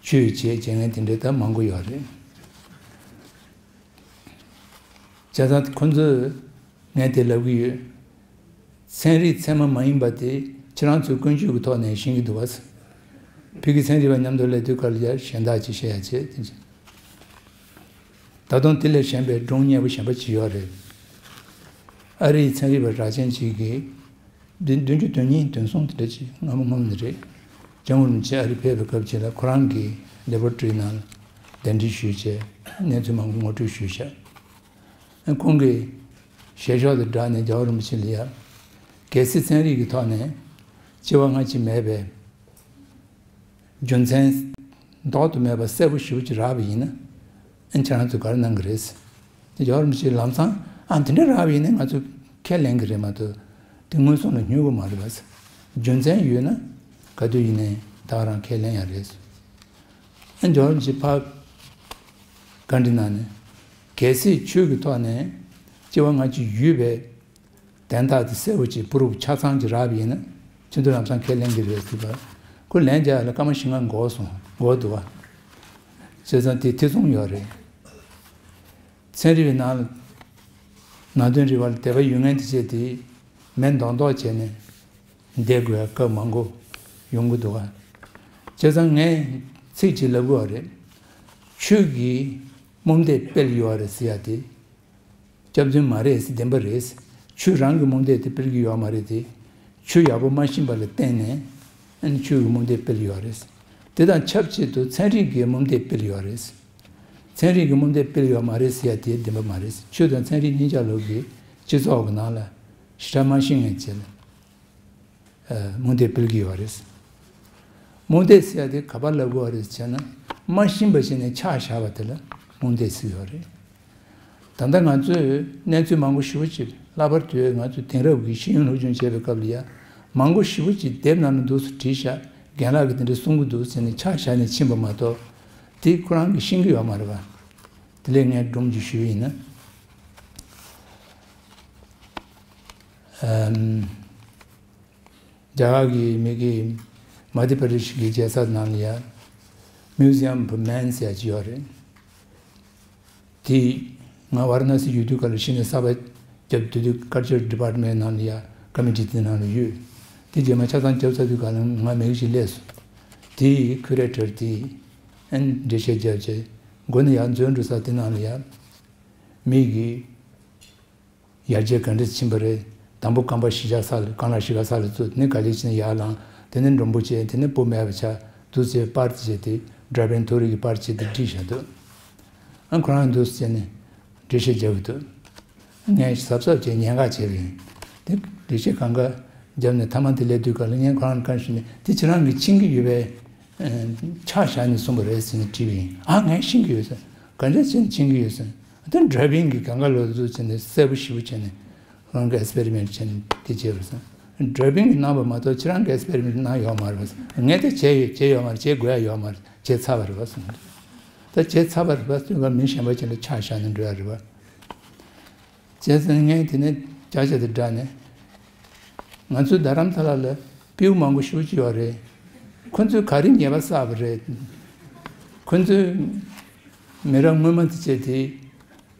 ཆོས་བྱེད་བྱེད་མཁན་དེ་འདྲ་ད་མང་པོ་ཡོད་རེད། བྱས་ཙང་ཁོ་ཚོས་ངས་དེ་ལབ་ཀྱི་ཡོད། ཚན་རིག་ཚད་མ་མ་ཡིན་པ་དེ་ཁྱེད་རང་ཚོས་ཀུན་སྤྱོད་ཀྱི་ཐོག་ནས་ཤེས་ཀྱི་འདུག་བ། ཕ་གི་ཚན་རིག་པ་མཉམ་དུ་སླེབས་དུས་སྐབས་ལ་ཡ་གཞན་དག་ཅིག་བཤད་ཡ་བྱེད་དེ་བྱེད། ད་དུང་དེ་ལས་གཞན་པའི་སྒྲུང་སྙན་པོ་གཞན་པ་ཅིག་ཡོད་རེད། ཨ་རིའི་ཚན་རིག་པ་རྭ་ཅན་ཅིག་གིས་བདུན་བདུན་ཅུ་དོན་གཉིས་དོན་གསུམ་དེ་འདྲ་ཅིག་སྔ་མོ་སྔ་མོ་ནས་རེད། སྐྱབས་མགོན་རིན་པོ་ཆེ་ཨ་རི་ཕེབས་པའི་སྐབས་ཅིག་ལ་ཁོ་རང་གི་ལེ་བོ་ཊོ་རི་ནང་གདན་འདྲེན་ཞུས་བྱས་གནས་ཚུལ་མང་པོ་ངོ་སྤྲོད་ཞུས་བྱས། ཁོང་གིས་བཤད་ཕྱོགས་དེ་བསྒྲགས་ནས་རྒྱལ་བ་རིན་པོ་ཆེ་ལ་ཡ། གལ་སྲིད་ཚན་རིག་གི་ཐོག་ནས་སྐྱེ་བ་སྔ་ཕྱི་མེད་པའི་རྒྱུ་མཚན་ཟློག་ཏུ་མེད་པ་གསལ་པོ་ཞེ་པོ་ཅིག་རག་པ་ཡིན་ན། ཨ་ནི་ཁྱེད་རང་ཚོས་ག་རེ་གནང་གི་རེད། དེ་རྒྱལ་བ་རིན་པོ་ཆེས་ལམ་སང་ཨ་དེ་འདྲ་རག་པ་ཡིན་ན་ང་ཚོས་ཁས་ལེན་གི་རེད་མ་གཏོགས་དེ་མངོན་སུམ་ལ་སྙོལ་གི་མ་རེད་པ། རྒྱུ་མཚན་ཡོད་ན་ག་དུས་ཡིན་ནའི་ད་ག་རང་ཁས་ལེན་ཡ་རེད། ཨ་ནི་རྒྱལ་བ་རིན་པོ་ཆེས་ཕར་བཀའ་འདྲི་གནང་ནས། གལ་སྲིད་ཆོས་ཀྱི་ཐོག་ནས་སྐྱེ་བ་སྔ་ཕྱི་ཡོད་པའི་དན་རྟགས་དེ་གསལ་པོ་ཅིག་པུ་རུབ་ཆ་ཚང་ཅིག་རག་པ་ཡིན་ན། ཁྱེད་ཚོས་ལམ་སང་ཁས་ལེན་གྱི་རེད་ཟེར་བ། ཁོས་ལན་རྒྱག་ཡ་ལ་སྐར་མ་བཞི་ལྔ་འགོར་སོང་། འགོར་འདུག་བ། བྱས་ཙང་དེ་ཐེ་ཚོམ་ཡོད་རེད། ཚན་རིག་པའི་ནང་ལ་ནང་དོན་རིག་པ་ལ་དད་པ་ཡོད་མཁན་དེ་བྱས་ཏེ་མེད་མདོག་མདོག་བྱས་ནས་བསྡད་དགོས་ཡ་སྐབས་མང་པོ་ཡོང་གི་འདུག་བ། བྱས་ཙང་ངས་ཚིག་ཅིག་ལབ་དགོས་པ་རེད། ཆོས་ཀྱི་རྨོངས་དད་སྤེལ་ཡོད་རེད་ཟེར་ཡ་དེ། སྐྱག་རྫུན་མ་རེད་ཟེར། བདེན་པ་རེད། ཆོས་རང་གི་རྨོངས་དད་དེ་སྤེལ་གྱི་ཡོད་མ་རེད་དེ། ཆོས་ཡག་པོ་མ་ཤེས་པ་ལ་བརྟེན་ནས་ཨ་ནི་ཆོས་ཀྱི་རྨོངས་དད་སྤེལ་ཡོད་རེད། དེ་དང་ཆབས་ཅིག་ཏུ་ཚན་རིག་གི་རྨོངས་དད་སྤེལ་ཡོད་རེད། ཚན་རིག་གི་རྨོངས་དད་སྤེལ་ཡོད་མ་རེད་ཟེར་ཡ་དེ་བདེན་པ་མ་རེད། ཆོས་དང་ཚན་རིག་གཉིས་ཆ་ལོག་གི་སྤྱི་ཚོགས་ཀྱི་ནང་ལ་ཞེ་དྲག་མ་ཤེས་མཁན་བྱས་ལ། རྨོངས་དད་སྤེལ་གྱི་ཡོད་རེད། རྨོངས་དད་ཟེར་ཡ་དེ་ག་པར་ལབ་དགོས་པ་རེད་ཟེར་ན། མ་ཤེས་པ་ཞིག་ནས་ཆགས་བཞག་པ་དེ་ལ་རྨོངས་དད་ཟེར་གྱི་ཡོད་རེད། ད་ལྟ་ང་ཚོས་གནས་ཚུལ་མང་པོ་ཞེ་པོ་ཅིག་ལྷག་པར་དུ་ང་ཚོས་དེང་རབས་ཀྱི་ཤེས་ཡོན་སློབ་སྦྱོང་བྱེད་པའི་སྐབས་ལ་ཡ། མང་པོ་ཞེ་པོ་ཅིག་དེབ་ནང་ལ་འདུག་སེ་བྲིས་བཞག་རྒན་ལགས་ཀྱིས་དེ་འདྲ་གསུང་གི་འདུག་ཟེར་ནས་ཆགས་བཞག་ནས་ཕྱིན་པ་མ་གཏོགས། དེ་ཁོ་རང་གིས་ཤེས་ཀྱི་ཡོད་མ་རེད་པ། དེ་ལས་ངས་སྒྲོམ་གྱིས་ཞུས་ཡིན་ན། ཨམ། རྒྱ་གར་གྱི་མི་གི་མ་དྷྱ་པྲ་དེཤ་གི་རྒྱལ་ས་ནང་ལ་ཡ། Museum of Man ཟེར་ཡ་ཅིག་ཡོད་རེད། དེ་ང་ཝཱ་ར་ཎ་སི་ཡོད་དུས་སྐབས་ལ་གཞི་ནས་གསར་པ་བརྒྱབ་དུས། དུས་Culture Department ནང་ལ་ཡ་ཀ་མི་ཊི་དེ་ནང་ལ་ཡོད། དེ་རྗེས་མ་ཆ་ཚང་བརྒྱབ་ཚར་དུས་སྐབས་ལ་ང་མི་གི་ཞིག་སླེབས་སོང་། དེ་ཡི་ཁུ་རེ་ཊར་དེ་ཨན་འགྲེལ་བཤད་བརྒྱབ་བྱས་མགོ་ནས་ཡར་འཛུལ་འགྲོ་ས་དེ་ནང་ལ་ཡ། མི་གི་ཡར་རྒྱས་ག་འདྲ་ཕྱིན་པ་རེད། དང་པོ་རྐང་པ་བཞི་ཆ་ས་ལ་རྐང་ལག་བཞི་ཀ་ས་ལ་བཙུགས། དེ་ནས་ག་ལེར་བྱས་ནས་ཡར་ལངས། དེ་ནས་འགྲོན་པོ་བྱས། དེ་ནས་སྤུ་མེད་པ་ཆགས་འདུག་ཅེས་པར་དེ་བྱས་ཏེ། འདྲ་པན་ཐོ་རེ་གི་པར་བྱས་ཏེ་བྲིས་བཞག་འདུག་ཨ་ཁོ་རང་འདུག་ཟེར་ནས་འགྲེལ་བཤད་རྒྱག་གི་འདུག་ངས་གཟབ་གཟབ་བྱས་ཉེན་ཁ་བྱས་པ་ཡིན། དེ་འགྲེལ་བཤད་གང་ག་ བརྒྱབ་ནས་ཐ་མ་དེ་སླེབས་དུས་སྐབས་ལ་ངས་ཁོ་རང་བཀའ་ཞུས་ནས་དེ་ཁྱེད་རང་གིས་མཁྱེན་གྱི་ཡོད་པས། ཆ་བཞག་ནས་གསུངས་པ་རེད་ཟེར་ནས་དྲིས་པ་ཡིན། ཨ་ངས་ཤེས་ཀྱི་ཡོད་ཟེར། ག་འདྲས་བྱས་ནས་མཁྱེན་གྱི་ཡོད་ཟེར། དེ་འདྲ་བིང་གི་གང་ག་ལོ་ཚོད་བྱས་ནས་གསལ་པོ་ཞིབ་པོ་བྱས་ནས་ཁོ་རང་གི་ཨེག་སི་པེ་རི་མེན་ཊི་བྱས་ནས་དེ་བྱས་པ་རེད་ཟེར། འདྲ་བིང་གིས་གནང་བ་མ་གཏོགས་ཁྱེད་རང་གི་ཨེག་སི་པེ་རི་མེན་ཊི་གནང་ཡོད་མ་རེད་ཟེར། ངས་དེ་བྱས་ཡོད་བྱས་ཡོད་མ་རེད། བྱེད་དགོས་ཡ་ཡོད་མ་རེད། བྱས་ཚར་བ་རེད་བ་གསུངས། ད་བྱས་ཚར་བ་རེད་བ་གསུངས་པ་མི་གཞན་པ་ཅིག་ལ་ཆ་བཞག་ནས་འགྲོ་ཡ་རེད་བ། བྱས་ཙང་ངས་དེ་ནས་བརྒྱ་ཆ་དེ་བསྒྲགས་ནས། ང་ཚོའི་རྡ་རམ་ས་ལ་ལ་སྤྲེའུ་མང་པོ་ཞེ་པོ་ཅིག་ཡོད་རེད། ཁོ་ཚོས་ག་རེ་ཉེས་པ་བསགས་པ་རེད། ཁོ་ཚོས་མི་རབས་སྔོན་མ་དེ་བྱས་དེ་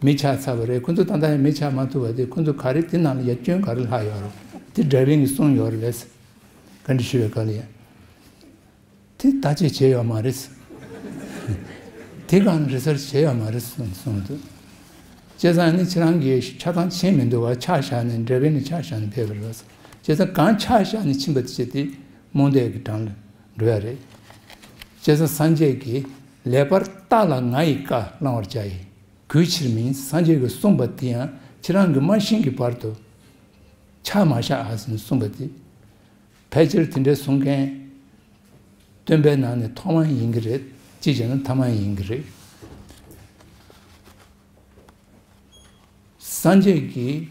མི་ཆགས་ཚར་བ་རེད། ཁོ་ཚོ་ད་ལྟ་ཡང་མི་ཆགས་མ་ཐུབ་པ་དེ་ཁོ་ཚོ་ག་རེ་དེ་ནང་ལ་ཡ་སྐྱོན་ག་རེ་ལྷག་ཡོད་རེད། དེ་འདྲ་བིང་གིས་གསུངས་ཡོད་རེད་པས། བཀའ་འདྲི་ཞུ་བའི་སྐབས་ལ་ཡ། དེ་བརྟག་དཔྱད་བྱས་ཡོད་མ་རེད། དེ་གང་རི་སར་ཆི་བྱས་ཡོད་མ་རེད་གསུངས་གསུངས་འདུག་བྱས་ཙང་ནི་ཁྱེད་རང་གིས་ཆ་ཚང་ཕྱིན་མི་འདུག་བ། ཆ་བཞག་ནས་འདྲ་བའི་ནི་ཆ་བཞག་ནས་ཕེབས་པ་རེད་བ། བྱས་ཙང་གང་ཆ་བཞག་ནས་ཕྱིན་པ་དེ་བྱས་ཏེ་རྨོངས་དད་ཀྱི་གྲངས་ལ་འགྲོ་ཡ་རེད། བྱས་ཙང་སངས་རྒྱས་ཀྱིས་ལེགས་པར་བརྟགས་ལ་ང་ཡི་བཀའ་བླང་བར་བྱ་ཡི། གུས་ཕྱིར་མིན་སངས་རྒྱས་ཀྱིས་གསུངས་པ་དེ་ཡང་ཁྱེད་རང་གིས་མ་ཤེས་ཀྱི་བར་དུ་ཆ་མ་བཞག་ཨ་ཟེར་ནས་གསུངས་པ་དེ། ཕལ་ཆེར་དེ་འདྲའི་གསུང་མཁན་སྟོན་པའི་ནང་ནས་ཐོག་མ་ཡིན་གྱི་རེད། ཅི་བྱས་ན་ཐ་མ་ཡིན་གྱི་རེད། སངས་རྒྱས་ཀྱིས་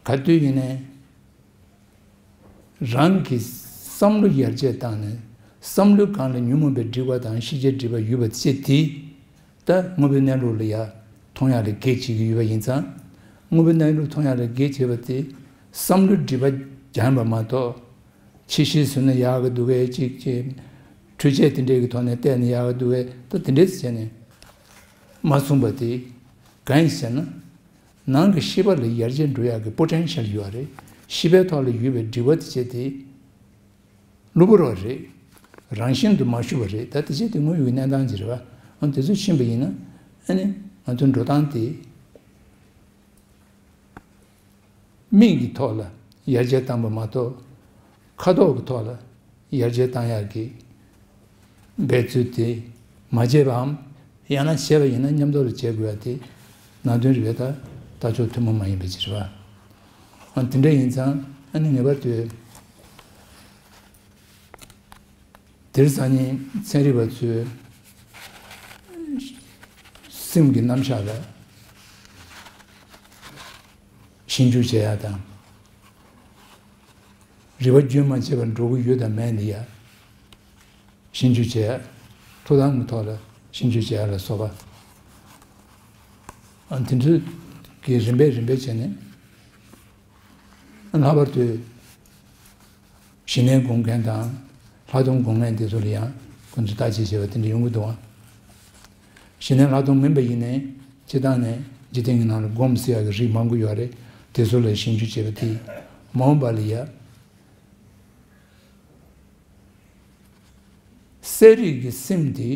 ག་དུས་ཡིན་ནའི་རང་གི་བསམ་བློ་ཡར་རྒྱས་བཏང་ནས་བསམ་བློའི་སྒང་ལ་ཉོན་མོངས་པའི་སྒྲིབ་པ་དང་ཤེས་བྱའི་སྒྲིབ་པ་ཡོད་པ་བྱས་ཏེ། ད་དངོས་པོའི་གནས་ལུགས་ལ་ཡ་མཐོང་ཡག་ལ་གེགས་བྱེད་ཀྱི་ཡོད་པ་ཡིན་ཙང་། དངོས་པོའི་གནས་ལུགས་མཐོང་ཡག་ལ་གེགས་བྱེད་པ་དེ་བསམ་བློའི་སྒྲིབ་པ་སྦྱངས་པ་མ་གཏོགས། ཕྱི་བཤད་ཟེར་ན་ཡག་གི་འདུག་གས་ཅིག་ཅིག་འཕྲུལ་ཆས་དེ་འདྲས་ཀྱི་ཐོག་ནས་བལྟས་ན་ཡག་གི་འདུག་གས། ད་དེ་འདྲས་བྱས་ནས་མ་གསུངས་པ་དེ་གང་ཡིན་ཟེར་ན། ནང་གི་ཤེས་པ་ལ་ཡར་རྒྱས་འགྲོ་ཡག་གི་པོ་ཊེན་ཤལ་ཡོད་རེད། ཤེས་པའི་ཐོག་ལ་ཡོད་པའི་སྒྲིབ་པ་དེ་བྱས་ཏེ། གློ་བུར་བ་རེད། རང་བཞིན་དུ་མ་ཞུགས་པ་རེད། ད་དེ་བྱས་དེ་དངོས་ཡོད་ཀྱི་གནས་སྟངས་ཅིག་རེད་བ། འོ་དེ་ཚོ་ཕྱིན་པ་ཡིན་ན་ཨ་ནི་ང་ཚོའི་འགྲོ་སྟངས་དེ་མིག་གི་ཐོག་ལ་ཡར་རྒྱས་བཏང་པ་མ་གཏོགས་ཁ་ཐོག་གི་ཐོག་ལ་ཡར་རྒྱས་བཏང་ཡག་གི་འབད་རྩོལ་དེ་མ་བྱས་པའམ། ཡང་ན་བྱས་པ་ཡིན་ན་མཉམ་དུ་ལ་བྱེད་དགོས་ཡ་དེ་ནང་དོན་རིག་པའི་ལྟ་ལྟ་ཕྱོགས་ཐུན་མོང་མ་ཡིན་པ་ཅིག་རེད་བ། ཨ་དེ་འདྲ་ཡིན་ཙང་ཨ་ནི་ངེས་པར་དུ་དེར་སང་ཉིན་ཚན་རིག་པ་ཚོས་སེམས་ཀྱི་རྣམ་གཞག་ལ་ཞིབ་འཇུག་བྱེད་ཡ་དང་། རིག་པ་རྒྱུན་མ་ཆད་པར་འགྲོ་གི་ཡོད་དང་མེད་འདི་ཡ། ཞིབ་འཇུག་བྱེད་ཡ། ཐོབ་ཐང་གི་ཐོག་ལ་ཞིབ་འཇུག་བྱེད་ཡ་ལ་སོགས་པ། ཨ་དེ་ཚོ་གི་རིམ་པས་རིམ་པས་བྱས་ནས། ལྷག་པར་དུ་གཞི་གནས་སྒོམ་མཁན་དང་ལྷག་མཐོང་སྒོམ་མཁན་དེ་ཚོ་ལ་ཡང་ཁོ་ཚོས་བརྟག་དཔྱད་བྱས་པ་དེ་འདྲ་ཡོང་གི་འདུག་ཨང་། གཞི་གནས་ལྷག་མཐོང་མིན་པ་ཡིན་ནའི་སྤྱིར་བཏང་ནས་འཇིག་རྟེན་གྱི་ནང་ལ་སྒོམ་ཟེར་ཡག་གི་རིགས་མང་པོ་ཡོད་རེད། དེ་ཚོ་ལ་ཞིབ་འཇུག་བྱས་པ་དེ་མ་འོངས་པ་ལ་ཡ། གསལ་རིག་གི་སེམས་དེ་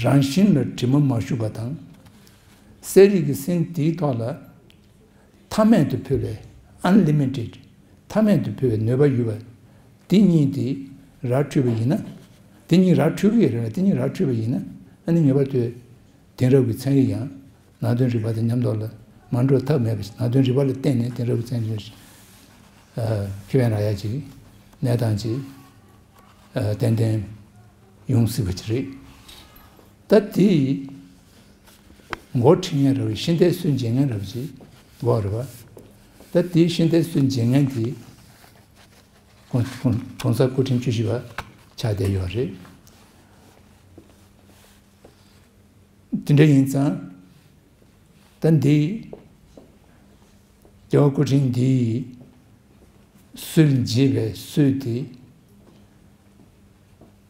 རང་བཞིན་ལ་དྲི་མ་མ་ཞུགས་པ་དང་། གསལ་རིག་གི་སེམས་དེའི་ཐོག་ལ་མཐའ་མེད་དུ་འཕེལ་བའི་ཨན་ལི་མི་ཊེཌ་མཐའ་མེད་དུ་འཕེལ་བའི་ནུས་པ་ཡོད་པ་དེ་གཉིས་དེ་ར་འཕྲོད་པ་ཡིན་ན། དེ་གཉིས་ར་འཕྲོད་ཀྱི་ཡོད་རེད་ན། དེ་གཉིས་ར་འཕྲོད་པ་ཡིན་ན་ཨ་ནི་ངེས་པར་དུ། དེང་རབས་ཀྱི་ཚན་རིག་ཡང་ནང་དོན་རིག་པ་དང་མཉམ་དུ་ལ་མ་འགྲོ་ཐབས་མེད་པ་ཞིག་ནང་དོན་རིག་པ་ལ་བརྟེན་ནས་དེང་རབས་ཀྱི་ཚན་རིག་ཁེ་ཕན་རག་ཡ་ཅིག་གནས་སྟངས་ཅིག་ཏན་ཏན་ཡོང་སྲིད་པ་ཅིག་རེད། ད་དེ་འགོ་ཁྲིད་མཁན་ར་བའི་ཤེས་ལྡན་སུན་འབྱིན་མཁན་ར་བ་ཅིག་འགོ་རེད་བ། ད་དེ་ཤེས་ལྡན་སུན་འབྱིན་མཁན་དེ་༸གོང་ས་༸གོང་ས་སྐུ་ཕྲེང་བཅུ་བཞི་པ་ཆགས་བསྡད་ཡོད་རེད། དེ་འདྲ་ཡིན་ཙང་། ད་འདི་རྒྱལ་བ་སྐུ་ཕྲེང་འདིའི་སྲོལ་འབྱེད་པའི་སྲོལ་དེ་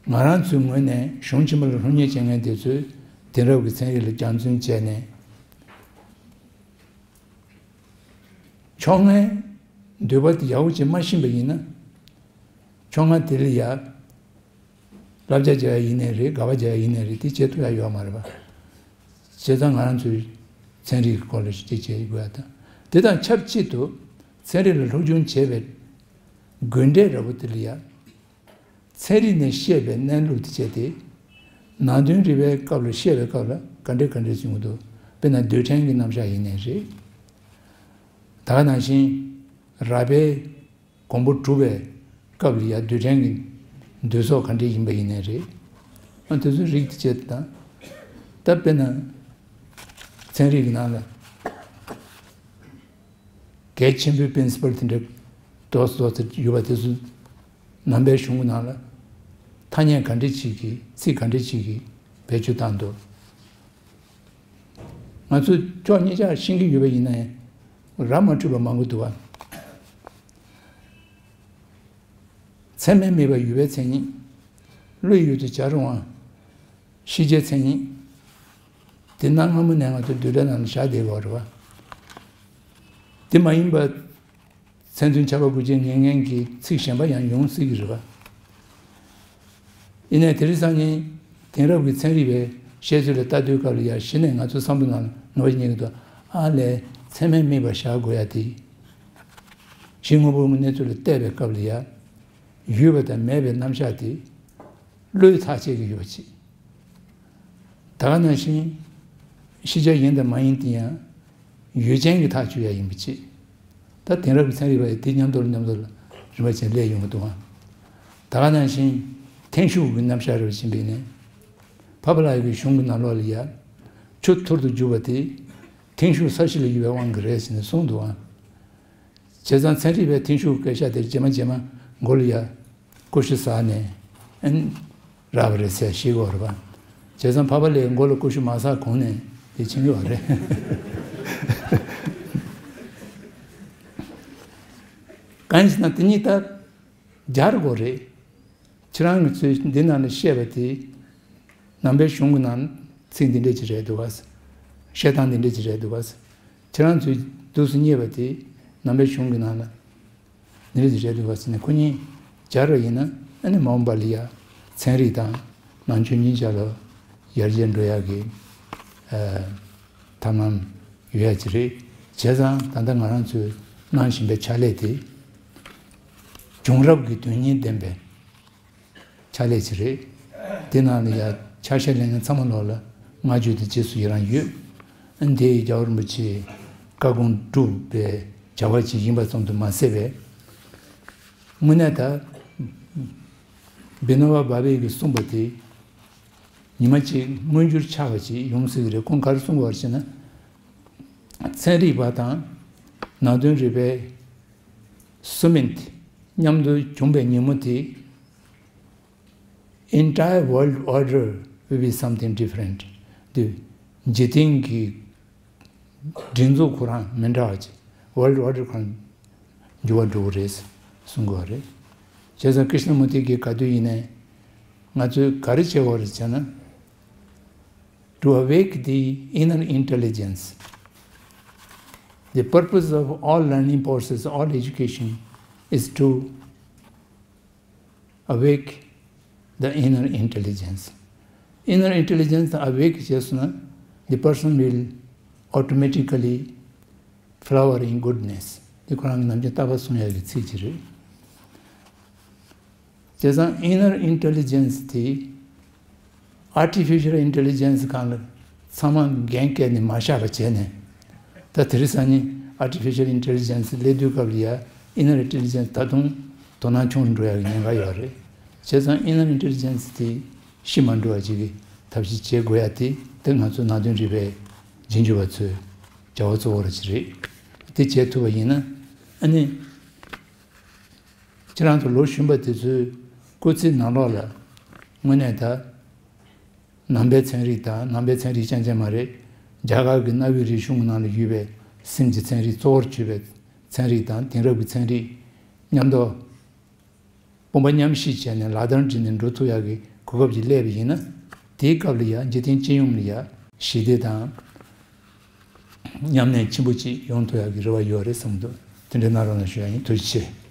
ང་རང་ཚོའི་ངོས་ནས་གཞུང་ཆེན་མོ་ལ་སློབ་གཉེར་བྱེད་མཁན་དེ་ཚོས་དེང་རབས་ཀྱི་ཚན་རིག་ལ་སྦྱང་བརྩོན་བྱས་ནས་ཕྱོགས་སྔའི་འདོད་པ་དེ་ཡག་པོ་བྱེད་མ་ཤེས་པ་ཡིན་ན་ཕྱོགས་སྔ་དེ་ལ་ཡ། བསླབ་བྱ་བྱ་ཡ་ཡིན་ནའི་རེད། དགག་པ་བྱ་ཡ་ཡིན་ནའི་རེད། དེ་བྱེད་ཐུབ་ཡ་ཡོད་མ་རེད་པ། བྱས་ཙང་ང་རང་ཚོའི་ཚན་རིག་གི་སྐོར་ལ་ཅིག་བྱེད་དགོས་ཡ་དང་། དེ་དང་ཆབས་ཅིག་ཏུ་ཚན་རིག་ལ་སློབ་སྦྱོང་བྱས་པའི་དགོས་འབྲས་འདྲ་པོ་དེ་ལ་ཡ། ཚན་རིག་ནས་བཤད་པའི་གནས་ལུགས་དེ་བྱས་ཏེ། ནང་དོན་རིག་པའི་སྐབས་ལ་བཤད་པའི་སྐབས་ལ་ག་འདྲས་ག་འདྲས་བྱུང་གི་འདུག་དཔེར་ན་རྡུལ་ཕྲན་གྱི་རྣམ་གཞག་ཡིན་ནའི་རེད། ད་ག་ནང་བཞིན། རལ་པའི་གོང་བུ་གྲུབ་པའི་སྐབས་ལ་ཡ་རྡུལ་ཕྲན་གྱི་འདུས་ཚོགས་ག་འདྲ་ཡིན་པ་ཡིན་ནའི་རེད། ཨ་དེ་ཚོའི་རིགས་དེ་བྱས་དང་། ད་དཔེར་ན་ཚན་རིག་གི་ནང་ལ་གལ་ཆེན་པོའི་པིན་སི་པལ་དེ་འདྲ་རྡོག་རྡོག་དེ་ཡོད་པ་དེ་ཚོ་ནང་པའི་གཞུང་གི་ནང་ལ་ཐ་སྙད་ག་འདྲ་ཅིག་གིས་ཚིག་ག་འདྲ་ཅིག་གིས་བེད་སྤྱོད་བཏང་འདུག་ང་ཚོས་ཕྱོགས་གཉིས་ཆ་ཤེས་ཀྱི་ཡོད་པ་ཡིན་ན་ཡང་ར་མ་འཕྲོད་པ་མང་པོ་འདུག་བ། ཚད་མས་དམིགས་པ་ཡོད་པའི་མཚན་ཉིད། བློའི་ཡུལ་དུ་བྱ་རུང་བ། ཤེས་བྱའི་མཚན་ཉིད། དེ་སྣང་སྔ་མོ་ནས་ང་ཚོ་རྡུལ་ཕྲན་ནང་ལ་བཞག་བསྡད་ཡོད་རེད་བ། དེ་མ་ཡིན་པ། མཚན་མཐུན་ཁྱབ་པ་དགུ་ཅན་ངེས་ངེས་ཀྱི་ཚིག་གཞན་པ་ཡང་ཡོང་སྲིད་ཀྱི་རེད་བ། ཡིན་ནའི་དེ་རིང་སང་ཉིན་དེང་རབས་ཀྱི་ཚན་རིག་པའི་བཤད་ཚུལ་ལ་ལྟ་དུས་སྐབས་ལ་ཡ་གཞི་ནས་ང་ཚོའི་བསམ་བློ་ནང་ལ་ནོར་བ་རྙེད་ཀྱི་འདུག་ཨ་ལས་ཚད་མས་དམིགས་པ་བཞག་དགོས་ཡ་དེ། གཞི་དངོས་པོའི་གནས་ཚུལ་ལ་བལྟས་པའི་སྐབས་ལ་ཡ། ཡོད་པ་དང་མེད་པའི་རྣམ་གཞག་དེ། བློས་ཐག་བཅད་ཀྱི་ཡོད་པ་ཅིག་ད་ག་ནང་བཞིན། ཤེས་བྱ་ཡིན་དང་མ་ཡིན་དེ་ཡང་། ཡུལ་ཅན་གྱི་ཐག་གཅོད་ཡ་ཡིན་པ་ཅིག་ད་དེང་རབས་ཀྱི་ཚན་རིག་པ་ཡིས་དེ་མཉམ་དུ་ལ་མཉམ་དུ་ལ་རིམ་པ་བྱས་སླེབས་ཡོང་གི་འདུག་ཨང་། ད་ག་ནང་བཞིན། ཐེངས་ཤུགས་ཀྱི་རྣམ་གཞག་རེ་བ་ཕྱིན་པས་ནས། ཕ་བ་ལགས་ཀྱི་གཞུང་གི་ནང་ལོགས་ལ་ཡ། ཆུ་ཐུར་དུ་རྒྱུག་པ་དེ། ཐེངས་ཤུགས་ས་གཞི་ལ་ཡོད་པའི་དབང་གིས་རེད་ཟེར་ནས་གསུངས་འདུག་ཨང་། བྱས་ཙང་ཚན་རིག་པས་ཐེངས་ཤུགས་སྐད་ཆ་དེ་རྗེས་མ་རྗེས་མ་མགོ་ལ་ཡ། ཀུ་ཤུ་ཟ་ནས། ཨན། རག་པ་རེད་ཟེར་ཤེས་དགོས་རེད་པ། བྱས་ཙང་ཕ་བ་ལགས་མགོ་ལ་ཀུ་ཤུ་མ་ཟ་གོང་ནས་དེ་ཕྱིན་ཡོད་རེད། གང་ཡིན་ཟེར་ན་དེ་གཉིས་ད་སྦྱར་དགོས་རེད། ཁྱེད་རང་གི་ཚོས་འདི་ནང་ལ་བཤད་པ་དེ། ནང་པའི་གཞུང་གི་ནང་ཚིག་འདི་འདྲ་ཅིག་རེད་འདུག་ག། བཤད་སྟངས་འདི་འདྲ་ཅིག་རེད་འདུག་ག། ཁྱེད་རང་ཚོས་འདུག་སེ་རྙེད་པ་དེ་ནང་པའི་གཞུང་གི་ནང་ལ་འདི་འདྲ་ཅིག་རེད་འདུག་ག་ཟེར་ནས་ཁོ་གཉིས་སྦྱར་བ་ཡིན་ན་ཨ་ནི་མ་འོངས་པ་ལ་ཡ་ཚན་རིག་དང་ནང་ཆོས་གཉིས་ཆ་ལ་ཡར་རྒྱས་འགྲོ་ཡག་གི་ཨ་ཐབས་ལམ་ཡོད་ཡག་ཅིག་རེད། བྱས་ཙང་ད་ལྟ་ང་རང་ཚོས་གནང་བཞིན་པའི་ཕྱག་ལས་དེ་བྱུང་རབས་ཀྱི་དོན་སྙིང་ལྡན་པའི་ཕྱག་ལས་ཅིག་རེད། དེ་ནང་ལ་ཡ་ཕྱག་བཞེས་ལས་མཁན་ཚང་མ་ལོག་ལ་བསྔགས་བརྗོད་དང་རྗེས་སུ་ཡི་རང་ཡོད། ཨ་ནི་དེ་ཡི་རྒྱལ་བ་རིན་པོ་ཆེའི་བཀའ་དགོངས་བསྒྲུབས་པའི་བྱ་བ་ཅིག་ཡིན་པ་ཙམ་དུ་མ་ཟད་པས། དངོས་གནས་ད་བི་ནོ་བ་བྷ་བྷེ་གིས་གསུངས་པ་དེ་ཉི་མ་གཅིག་མངོན་འགྱུར་ཆགས་པ་ཅིག་ཡོང་སྲིད་ཀྱི་རེད། ཁོང་ག་རེ་གསུངས་པ་རེད་ཟེར་ན། ཚན་རིག་པ་དང་ནང་དོན་རིག་པའི་སུ་མིན་མཉམ་དུ་བྱུང་པའི་ཉིན་མོ་དེ། Entire world order will be something different. དེ་འཇིག་རྟེན་གྱི་སྒྲིག་འཛུགས་ཁོ་རང་མི་འདྲ་བ་ཅིག World order ཁོ་རང་འགྱུར་བ་འགྲོ་གི་རེད་གསུང་གི་ཡོད་རེད། བྱས་ཙང་ཀྲིཤ་ན་མུར་ཏི་གིས་ག་དུས་ཡིན་ནའི་ང་ཚོས་ག་རེ་བྱེད་དགོས་རེད་ཟེར་ན། To awake the inner intelligence. The purpose of all learning process, all education is to awake the inner intelligence. Inner intelligence awake བྱས་སོང་ན། The person will automatically flower in goodness. འདི་ཁོ་རང་གི་ནམ་རྒྱུན་རྟག་པར་གསུང་ཡག་གི་ཚིག་ཅིག་རེད། བྱས་ཙང་inner intelligence དེ་artificial intelligence སྒང་ལ་ཚང་མ་འགན་བཀལ་ནས་མ་བཞག་པ་བྱས་ནས། ད་དེ་རིང་སང་ཉིན་artificial intelligence སླེབས་དུས་སྐབས་ལ་ཡ་inner intelligence ད་དུང་དོ་སྣང་ཆུང་རུ་འགྲོ་ཡག་གི་ཉེན་ཁ་ཡོད་རེད། བྱས་ཙང་inner intelligence དེ་ཤི་མ་འགྲོ་བ་ཅིག་གི་ཐབས་ཤེས་བྱེད་དགོས་ཡ་དེ་དེ་ང་ཚོ་ནང་དོན་རིག་པའི་རྗེས་འཇུག་པ་ཚོའི་བྱ་བ་གཙོ་བོ་ར་ཅིག་རེད། དེ་བྱེད་ཐུབ་པ་ཡིན་ན་ཨ་ནི། ཁྱེད་རང་ཚོ་ལོ་གཞོན་པ་དེ་ཚོའི་སྐུ་ཚེའི་ནང་ལོགས་ལ་དངོས་གནས་ད་ནང་པའི་ཚན་རིག་དང་ནང་པའི་ཚན་རིག་རྐྱང་རྐྱང་མ་རེད། རྒྱ་གར་གྱི་གནའ་བོའི་རིག་གཞུང་གི་ནང་ལ་ཡོད་པའི་སེམས་ཀྱི་ཚན་རིག་གཙོ་བོར་གྱུར་པའི་ཚན་རིག་དང་དེང་རབས་ཀྱི་ཚན་རིག་མཉམ་དུ་དཔུང་པ་མཉམ་གཤིབ་བྱས་ནས་ལག་བསྟར་བསྒྲིགས་ནས་འགྲོ་ཐུབ་ཡག་གི་གོ་སྐབས་ཅིག་སླེབས་པ་ཡིན་ན། དེའི་སྐབས་ལ་ཡང་འཇིག་རྟེན་སྤྱི་ཡོངས་ལ་ཡང་ཞི་བདེ་དང་། མཉམ་གནས་ཆེན་པོ་ཅིག་ཡོང་ཐུབ་ཡག་གི་རེ་བ་ཡོད་རེད་བསམ་འདུག་དེ་འདྲའི་གནང་རོགས་གནང་ཞུ་ཡག་ཡིན། ཐུགས་རྗེ་ཆེ།